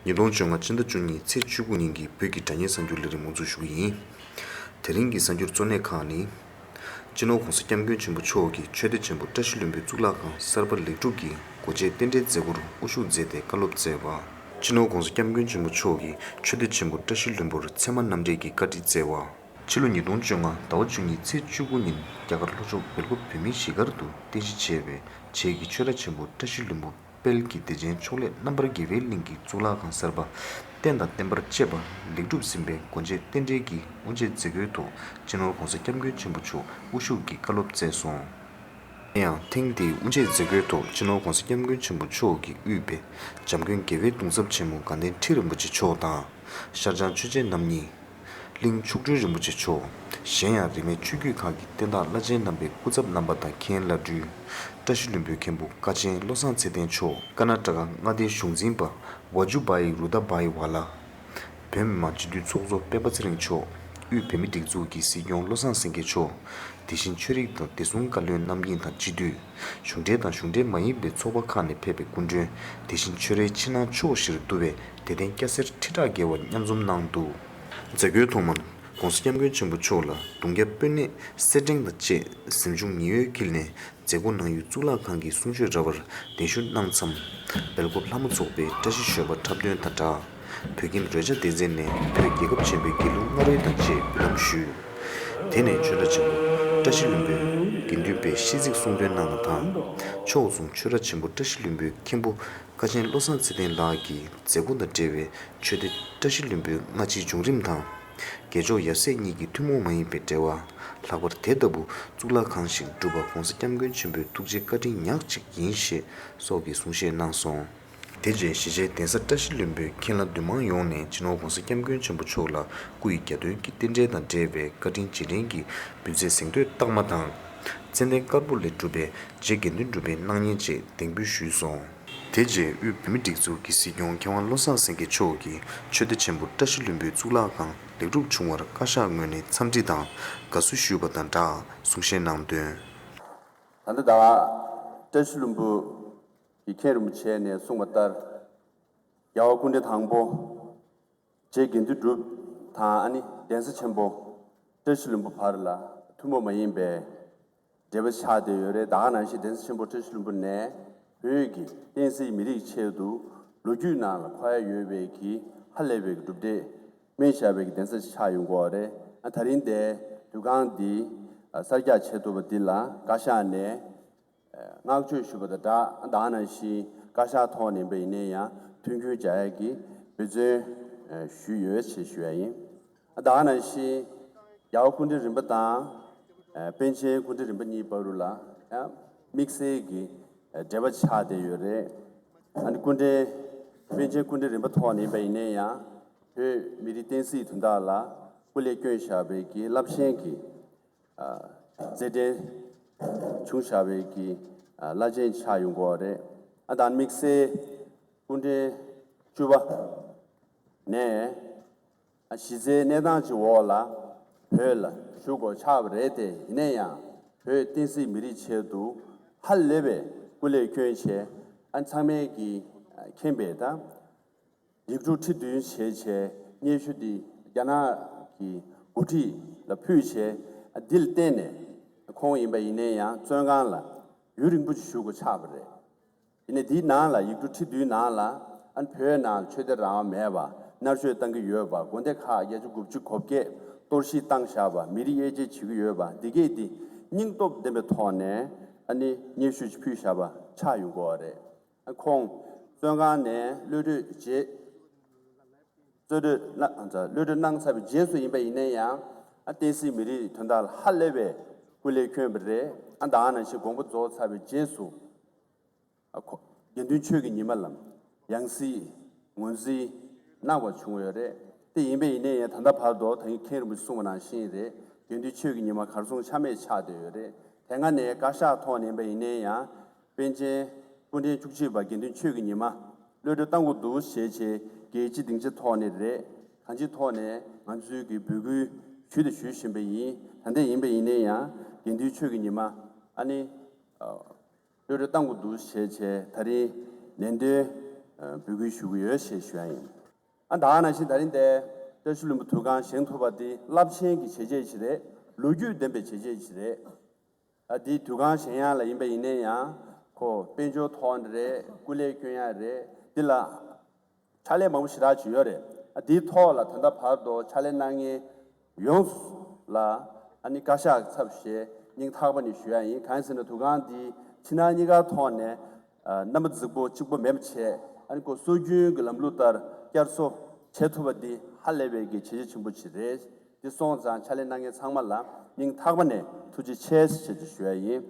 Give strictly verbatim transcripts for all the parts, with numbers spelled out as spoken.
ཉིས་སྟོང་བཅོ་ལྔ་ཕྱི་ཟླ་བཅུ་གཉིས་ཚེས་བཅུ་དགུ་ཉིན་གྱི་བོད་ཀྱི་དྲ་བརྙན་གསར་འགྱུར་ལས་རིམ་དབུ་འཛུགས་ཞུ་གི་ཡིན། དེ་རིང་གི་གསར་འགྱུར་གཙོ་གནད་ཁག་ནི། སྤྱི་ནོར་༸གོང་ས་༸སྐྱབས་མགོན་ཆེན་པོ་མཆོག་གིས་ཆོས་སྡེ་ཆེན་པོ་བཀྲ་ཤིས་ལྷུན་པོའི་གཙུག་ལག་ཁང་གསར་པ་ལེགས་གྲུབ་ཀྱི་སྒོ་འབྱེད་རྟེན་འབྲེལ་མཛད་སྒོར་དབུ་བཞུགས་མཛད་དེ་བཀའ་སློབ་སྩལ་བ། སྤྱི་ནོར་༸གོང་ས་༸སྐྱབས་མགོན་ཆེན་པོ་མཆོག་གིས་ཆོས་སྡེ་ཆེན་པོ་བཀྲ་ཤིས་ལྷུན་པོར་ཚད་མ་རྣམ་འགྲེལ་གྱི་བཀའ་ཁྲིད་སྩལ་བ། ཕྱི་ལོ་ཉིས་སྟོང་བཅོ་ལྔ་ཟླ་བ་བཅུ་གཉིས་ཚེས་བཅུ་དགུ་ཉིན་རྒྱ་གར་ལྷོ་ཕྱོགས་སྦེལ་ཀོབ་བོད་མིའི་གཞིས་སྒར་དུ་རྟེན་གཞི་བྱས་པའི་བྱེས་ཀྱི་ཆོས་གྲྭ་ཆེན་པོ་བཀྲ་ཤིས་ལྷུན་པོ་དཔལ་གྱི་བདེ་ཆེན་ཕྱོགས་ལས་རྣམ་པར་རྒྱལ་བའི་གླིང་གི་གཙུག་ལག་ཁང་གསར་པ་རྟེན་དང་བརྟེན་པར་བཅས་པ་ལེགས་གྲུབ་ཟིན་པའི་སྒོ་འབྱེད་རྟེན་འབྲེལ་གྱི་དབུ་འབྱེད་མཛད་སྒོའི་ཐོག་སྤྱི་ནོར་༸གོང་ས་༸སྐྱབས་མགོན་ཆེན་པོ་མཆོག་དབུ་བཞུགས་ཀྱིས་བཀའ་སློབ་སྩལ་སོང་། ཡང་ཐེངས་འདིའི་དབུ་འབྱེད་མཛད་སྒོའི་ཐོག་སྤྱི་ནོར་༸གོང་ས་༸སྐྱབས་མགོན་ཆེན་པོ་མཆོག་གིས་དབུས་པའི་འཇམ་མགོན་དགེ་བའི་གདུང་ཚབ་ཆེན་མོ་དགའ་ལྡན་ཁྲི་རིན་པོ་ཆེ་མཆོག་དང་། ཤར་བྱང་ཆོས་རྗེ་རྣམ་གཉིས། གླིང་མཆོག་སྤྲུལ་རིན་པོ་ཆེ་མཆོག་གཞན་ཡང་རིས་མེད་ཆོས་བརྒྱུད་ཁག་གི་བསྟན་བདག་བླ་ཆེན་རྣམ་པའི་སྐུ་ཚབ་རྣམ་པ་དང་མཁན་བླ་སྤྲུལ། བཀྲ་ཤིས་ལྷུན་པོའི་མཁན་པོ་དཀའ་ཆེན་བློ་བཟང་ཚེ་བརྟན་མཆོག་ཀར་ནཱ་ཊ་ཀ་མངའ་སྡེའི་གཞུང་འཛིན་པ་ཝཱ་ཇུ་བྷ་ཡི་རུ་ད་བྷ་ཡི་ཝཱ་ལ། བོད་མི་མང་སྤྱི་འཐུས་ཚོགས་གཙོ་སྤེན་པ་ཚེ་རིང་མཆོག་དབུས་བོད་མིའི་སྒྲིག་འཛུགས་ཀྱི་སྲིད་སྐྱོང་བློ་བཟང་སེང་གེ་མཆོག་དེ་བཞིན་ཆོས་རིག་དང་བདེ་སྲུང་བཀའ་བློན་རྣམ་གཉིས་དང་སྤྱི་འཐུས། གཞུང་འབྲེལ་དང་གཞུང་འབྲེལ་མ་ཡིན་པའི་ཚོགས་པ་ཁག་ནས་ཕེབས་པའི་སྐུ་མགྲོན། དེ་བཞིན་ཆོས་རའི་ཕྱི་ནང་ཕྱོགས་བཞིར་འདུ་བའི་དད་ལྡན་སྐྱ་སེར་ཁྲི་ཕྲག་བརྒལ་བ་མཉམ་འཛོམས་གནང་འདུག་མཛད་སྒོའི་ཐོག་མར་༸གོང་ས་༸སྐྱབས་མགོན་ཆེན་པོ་མཆོག་ལ་གདུང་རྒྱ་དཔོན་གནས་གསེར་ཕྲེང་དང་བཅས་གཟིམ་ཆུང་ཉི་འོད་དཀྱིལ་ནས་མཛད་སྒོ་གནང་ཡུལ་གཙུག་ལག་ཁང་གི་གསུང་ཆོས་ར་བར་གདན་ཞུ་གནང་མཚམས། སྦེལ་ཀོབ་ལྷ་མོ་ཚོགས་པའི་བཀྲ་ཤིས་ཞོལ་པ་འཁྲབ་སྟོན་དང་སྦྲགས། བོད་ཁྱིམ་རོལ་ཆ་སྡེ་ཚན་ནས་བོད་རྒྱལ་ཁབ་ཆེན་པོའི་རྒྱལ་གླུ་རྔ་རོལ་དང་བཅས་འབུལ་ལམ་ཞུས། དེ་ནས་ཆོས་གྲྭ་ཆེན་པོ་བཀྲ་ཤིས་ལྷུན་པོའི་དགེ་འདུན་པས་ཤིས་ཚིག་གསུང་འདོན་གནང་བ་དང་། ཕྱོགས་མཚུངས་ཆོས་གྲྭ་ཆེན་པོ་བཀྲ་ཤིས་ལྷུན་པོའི་མཁན་པོ་དཀའ་ཆེན་བློ་བཟང་ཚེ་བརྟན་ལགས་ཀྱིས་མཛད་སྒོ་དང་འབྲེལ་བའི་ཆོས་སྡེ་བཀྲ་ཤིས་ལྷུན་པོའི་སྔ་ཕྱིའི་བྱུང་རིམ་དང་། རྒྱལ་མཆོག་ཡབ་སྲས་གཉིས་ཀྱི་ཐུན་མོང་མ་ཡིན་པའི་འབྲེལ་བ། ལྷག་པར་དེ་ལྟ་བུ་གཙུག་ལག་ཁང་ཞིག་སྒྲུབ་པ་༸གོང་ས་༸སྐྱབས་མགོན་ཆེན་པོའི་ཐུགས་རྗེའི་བཀའ་དྲིན་ཉག་གཅིག་ཡིན་ཞེས་སོགས་ཀྱི་གསུང་བཤད་གནང་སོང་། དེ་རྗེས་གཞིས་བྱེས་གདན་ས་བཀྲ་ཤིས་ལྷུན་པོའི་མཁན་བླ་འདུས་མང་ཡོངས་ནས་སྤྱི་ནོར་༸གོང་ས་༸སྐྱབས་མགོན་ཆེན་པོ་མཆོག་ལ་སྐུ་ཡི་གྱ་སྟོན་གྱི་རྟེན་འབྲེལ་དང་འབྲེལ་བའི་བཀའ་དྲིན་རྗེས་དྲན་གྱི་འབུལ་ཚད་གཟེངས་བསྟོད་རྟགས་མ་དང་། ཙན་དན་དཀར་པོ་ལས་གྲུབ་པའི་རྗེ་དགེ་འདུན་གྲུབ་པའི་སྣང་བརྙན་བཅས་གདན་འབུལ་ཞུས་སོང་། དེ་རྗེས་དབུས་བོད་མིའི་སྒྲིག་འཛུགས་ཀྱི་སྲིད་སྐྱོང་མཁས་དབང་བློ་བཟང་སེང་གེ་མཆོག་གིས་ཆོས་སྡེ་ཆེན་པོ་བཀྲ་ཤིས་ལྷུན་པོའི་གཙུག་ལག་ཁང་ལེགས་གྲུབ་བྱུང་བར་བཀའ་ཤག་ངོས་ནས་འཚམས་འདྲི་དང་དགའ་བསུ་ཞུས་པ་དང་སྦྲགས་གསུང་བཤད་གནང་དོན། ད་ལྟ་ད་བཀྲ་ཤིས་ལྷུན་པོ་གི་མཁན་རིན་པོ་ཆེ་ནས་གསུངས་པ་ལྟར། རྒྱལ་བ་སྐུ་ཕྲེང་དང་པོ་རྗེ་དགེ་འདུན་གྲུབ་དང་ཨ་ནི་གདན་ས་ཆེན་པོ་བཀྲ་ཤིས་ལྷུན་པོ་བར་ལ་ཐུན་མོང་མ་ཡིན་པའི་འབྲེལ་བ་ཆགས་བསྡད་ཡོད་རེད། ད་ག་ནང་བཞིན་གདན་ས་ཆེན་པོ་བཀྲ་ཤིས་ལྷུན་པོ་ནས་བོད་ཀྱི་བསྟན་སྲིད་མི་རིགས་ཆེད་དུ་ལོ་རྒྱུས་ནང་ལ་འཁོད་ཡ་ཡོད་པའི་གི་ཧ་ལས་པའི་གི་གྲུབ་འབྲས་སྨིན་བཞག་པའི་གི་གདན་ས་ཆགས་ཡོང་གི་ཡོད་རེད། ཨ་ད་རིང་དེ་དུས་ཁང་འདི་གསར་རྒྱག་བྱེད་ཐུབ་པ་འདི་ལ་བཀའ་ཤག་ནས་བསྔགས་བརྗོད་ཞུ་བ་དང་སྦྲགས། ད་ག་ནང་བཞིན་བཀའ་ཤག་ཐོག་ནས་ཡིན་པ་ཡིན་ན་ཡང་མཐུན་རྐྱེན་སྦྱར་ཡག་གི་འབད་བརྩོན་ཞུས་ཡོད་ཅེས་ཞུ་ཡ་ཡིན། ད་ག་ནང་བཞིན་རྒྱལ་བ་སྐུ་ཕྲེང་རིམ་པ་དང་པཎ་ཆེན་སྐུ་ཕྲེང་རིམ་པ་གཉིས་བར་དུ་ལ་ཡང་དམིགས་བསལ་གྱི་འབྲེལ་བ་ཆགས་བསྡད་ཡོད་རེད། ཨ་ནི་སྐུ་ཕྲེང་པཎ་ཆེན་སྐུ་ཕྲེང་རིམ་པ་ཐོག་ནས་ཡིན་པ་ཡིན་ན་ཡང་བོད་མི་རིགས་བསྟན་སྲིད་དོན་དག་ལ་སྐུ་ལས་བསྐྱོན་བཞག་པའི་གི་རླབས་ཆེན་གྱི་ཨ་མཛད་འཕྲིན་བྱུང་བཞག་པའི་གི་ཨ་བླ་ཆེན་ཆགས་ཡོང་གི་ཡོད་རེད། ཨ་ད་དམིགས་བསལ་སྐུ་ཕྲེང་བཅུ་པ་ནས་ཨ་གཞི་རྩའི་གནས་སྟངས་ཀྱི་འོག་ལ་བོད་ལ་བཞུགས་དགོས་ཆགས་པ་རེད་དེ། ཡིན་ན་ཡང་བོད་བསྟན་སྲིད་མི་རིགས་ཆེད་དུ་ཧ་ལས་པའི་སྐུ་ལས་བསྐྱོན་བྱས། ཨ་ཚང་མས་ཀྱིས་མཁྱེན་པའི་ད་ཡིག་འབྲུ་ཁྲི་བདུན་བྱས་བྱས་སྙན་ཞུ་འདི་རྒྱ་ནག་གི་འགོ་ཁྲིད་ལ་ཕུལ་བྱས། འདི་ལ་བརྟེན་ནས་ཁོང་ཡིན་པ་ཡིན་ན་ཡང་བཙོན་ཁང་ལ་ཡུན་རིང་པོ་ཞིག་བཞུགས་དགོས་ཆགས་པ་རེད། ཡིན་ནའི་འདིའི་ནང་ལ་ཡིག་འབྲུ་ཁྲི་བདུན་ནང་ལ་ཨ་ནི་བོད་ནང་ཆོས་དད་རང་དབང་མེད་པ། མནར་གཅོད་བཏང་གི་ཡོད་པ། དགོན་སྡེ་ཁག་བརྒྱད་ཅུ་གོ་གཅིག་གོ་བརྒྱད་གཏོར་བཤིག་བཏང་བཞག་པ། མི་རིགས་དབྱེ་འབྱེད་བྱེད་ཀྱི་ཡོད་པ། འདི་གས་འདི་སྙིང་སྟོབས་ལྡན་པའི་ཐོག་ནས་ཨ་ནི་སྙན་ཞུ་ཞིག་ཕུལ་བཞག་པ་ཆགས་ཡོང་གི་ཡོད་རེད། ཁོང་བཙོན་ཁང་ནས་གློད་གྲོལ་རྗེས། གློད་གྲོལ་གནང་། གློད་གྲོལ་གནང་ཚར་བའི་རྗེས་སུ་ཡིན་པ་ཡིན་ན་ཡང་ཨ་བསྟན་སྲིད་མི་རིགས་དོན་དག་ལ་ཧ་ལས་པའི་སྐུ་ལས་བསྐྱོན་པ་རེད། ཨ་ད་ག་ནང་བཞིན་དགོངས་པ་རྫོགས་ཚར་བའི་རྗེས་སུ་ཨ་ཁོ་དགེ་འདུན་ཆོས་ཀྱི་ཉི་མ་ལམ་ཡང་སྲིད་ངོས་འཛིན་གནང་བ་བྱུང་ཡོད་རེད། དེ་ཡིན་པ་ཡིན་ན་ཡང་ད་ལྟ་བར་དུ་ད་གིན་མཁན་རིན་པོ་ཆེ་གསུངས་པ་ནང་བཞིན་རེད། དགེ་འདུན་ཆོས་ཀྱི་ཉི་མ་གར་སོང་ཆ་མེད་ཆགས་བསྡད་ཡོད་རེད། དེ་སྔ་ནས་བཀའ་ཤག་ཐོག་ནས་ཡིན་པ་ཡིན་ན་ཡང་པཎ་ཆེན་སྐུ་ཕྲེང་བཅུ་གཅིག་པ་དགེ་འདུན་ཆོས་ཀྱི་ཉི་མ་གློད་གྲོལ་བཏང་དགོས་འདུག་ཞེས་བྱས་རྒྱལ་སྤྱིའི་སྡིངས་ཆ་ཐོག་ནས་རེད། གང་ཅིའི་ཐོག་ནས་ང་ཚོའི་གི་འབོད་སྐུལ་ཞུས་དང་ཞུ་བཞིན་པ་ཡིན། ད་ལྟ་ཡིན་པ་ཡིན་ན་ཡང་དགེ་འདུན་ཆོས་ཀྱི་ཉི་མ་ཨ་ནི་གློད་གྲོལ་བཏང་དགོས་འདུག་ཞེས་བྱས་ད་རིང་ནན་ཏན་ འབོད་སྐུལ་ཞུ་གི་ཡོད་ཞེས་ཞུ་ཡ་ཡིན། ཨ་ད་ག་ནང་བཞིན་ད་རིང་འདིར་བཀྲ་ཤིས་ལྷུན་པོ་དུར་ཁང་བཞེངས་ཐུབ་པ་འདི་རླབས་ཆེན་གྱི་བྱས་རྗེས་ཤིག་རེད། ལོ་རྒྱུས་ལྡན་པའི་བྱས་རྗེས་ཤིག་རེད། ཨ་འདིའི་དུར་ཁང་བཞེངས་ཡག་ལ་ཡིན་པ་ཡིན་ན་ཡང་ཁོ་དཔལ་འབྱོར་ཐོག་ནས་རེད། སྐུ་ལས་སྐྱོན་ཡག་རེད། འདི་ལ་ཕྱག་ལས་མང་པོ་ཞེ་དྲག་ཅིག་ཡོད་རེད། ཨ་འདིའི་ཐོག་ལ་ད་ལྟ་བར་དུ་ཕྱག་ལས་གནང་མཁན་ཡོངས་ལ་ཨ་ནི་བཀའ་ཤག་གི་ཚབ་བྱས་སྙིང་ཐག་པ་ནས་ཞུ་ཡ་ཡིན། གང་ཡིན་ཟེར་ན་དུར་ཁང་འདི་ཕྱི་ནང་གཉིས་ཀ་ཐོག་ནས་ཨ་རྣམ་པ་རྫིག་པོ་གཅིག་པོ་མེད་པ་བྱས། ཨ་ནི་ཁོ་སྲོལ་རྒྱུན་གྱི་ལམ་ལུགས་ལྟར་བསྐྱར་གསོ་བྱེད་ཐུབ་པ་འདི་ཧ་ལས་པའི་གི་བྱས་རྗེས་ཆེན་པོ་ཅིག་རེད། འདི་སོང་ཙང་ཕྱག་ལས་གནང་མཁན་ཚང་མ་ལ་སྙིང་ཐག་པ་ནས་ཐུགས་རྗེ་ཆེ་ཞེས་ཞུ་ཡ་ཡིན།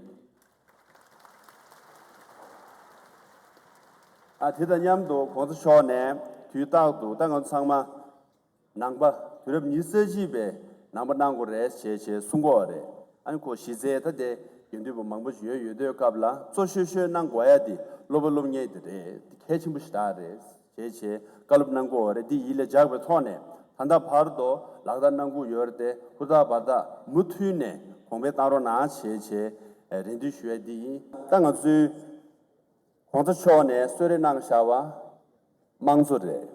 ཨ་དེ་དང་མཉམ་དུ་གོང་ས་མཆོག་ནས་དུས་རྟག་ཏུ་ད་ང་ཚོ་ཚང་མ་ནང་པ་དུས་རབས་ཉི་ཤུ་རྩ་གཅིག་པའི་ནང་པ་གནང་དགོས་རེད་ཞེས་ཞེས་གསུང་གི་ཡོད་རེད། ཨ་ནི་ཁོ་གཞི་རྩའི་ད་དེ་དགེ་འདུན་པ་མང་པོ་ཞིག་ཡོད་ཡོད་དུས་སྐབས་ལ་གཙོ་ཤོས་ཤོས་གནང་དགོས་ཡ་དེ་སློབ་པ་སློབ་གཉེར་དེ་རེད། དེ་གལ་ཆེན་པོ་ཞེ་དྲག་རེད་ཞེས་ཞེས་བཀའ་སློབ་གནང་གི་ཡོད་རེད། འདི་ཡིད་ལ་འཇགས་པའི་ཐོག་ནས་ད་ལྟ་བར་དུ་ལག་བསྟར་གནང་གི་ཡོད་རེད་དེ། ཧུར་ཐག་འབད་ཐག་མུ་མཐུད་ནས་གོང་འཕེལ་བཏང་རོགས་གནང་ཞེས་ཞེས་རེ་འདུན་ཞུ་ཡ་འདི་ཡིན། ད་ང་ཚོའི་གོང་ས་མཆོག་ནས་གསོལ་རས་གནང་བཞག་པ་དམངས་གཙོ་རེད།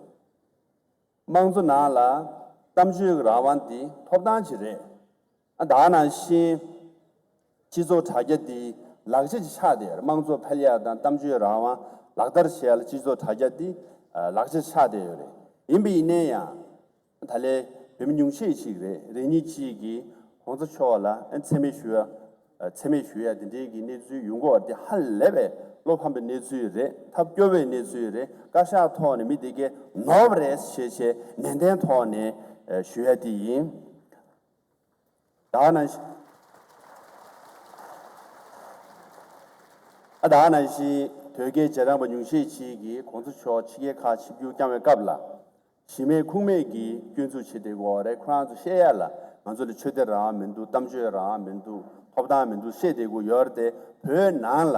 དམངས་གཙོ་ནང་ལ་གཏམ་བརྗོད་ཀྱི་རང་དབང་འདི་ཐོབ་ཐང་ཅིག་རེད། ཨ་ད་ག་ནང་བཞིན་སྤྱི་ཚོགས་དྲ་རྒྱ་འདི་ལག་ཆ་ཅིག་ཆགས་བསྡད་ཡོད་རེད། དམངས་གཙོ་འཕེལ་ཡག་དང་གཏམ་བརྗོད་རང་དབང་ལག་བསྟར་བྱེད་ཡག་ལ་སྤྱི་ཚོགས་དྲ་རྒྱ་འདི་ཨ་ལག་ཆ་ཆགས་བསྡད་ཡོད་རེད། ཡིན་པ་ཡིན་ན་ཡང་ད་ལས་བོད་མི་ཉུང་ཤས་ཤིག་རེད། རེ་གཉིས་གཅིག་གིས་གོང་ས་མཆོག་ལ་ཨ་མཚན་སྨད་ཞུ་ཡ། མཚན་སྨད་ཞུ་ཡ་དེ་འདྲའི་གི་གནས་ཚུལ་ཡོང་གི་ཡོད་རེད། དེ་ཧ་ལས་པའི་བློ་ཕམ་པའི་གནས་ཚུལ་རེད། ཐབས་སྐྱོ་བའི་གནས་ཚུལ་རེད། བཀའ་ཤག་ཐོག་ནས་མི་དེ་གས་ནོར་བ་རེད་ཞེས་བྱས་ནན་ཏན་ཐོག་ནས་ཨ་ཞུ་ཡ་དེ་ཡིན། ད་ག་ནང་བཞིན་ཨ་ད་ག་ནང་བཞིན་དོལ་རྒྱལ་རྗེས་འབྲང་པ་ཉུང་ཤས་ཤིག་གིས་གོང་ས་མཆོག་ཕྱི་རྒྱལ་ཁག་ཆིབས་བསྒྱུར་བསྐྱངས་པའི་སྐབས་ལ། གཞི་མེད་ཁུངས་མེད་ཀྱི་སྐྱོན་འཛུགས་བྱེད་བསྡད་ཀྱི་ཡོད་རེད། ཁོ་རང་ཚོ་བཤད་ཡ་ལ་ང་ཚོ་ལ་ཆོས་དད་རང་དབང་མི་འདུག་གཏམ་བརྗོད་རང་དབང་མི་འདུག་ཐོབ་ཐང་མི་འདུག་བཤད་བསྡད་ཀྱི་ཡོད་རེད་དེ། བོད་ནང་ལ་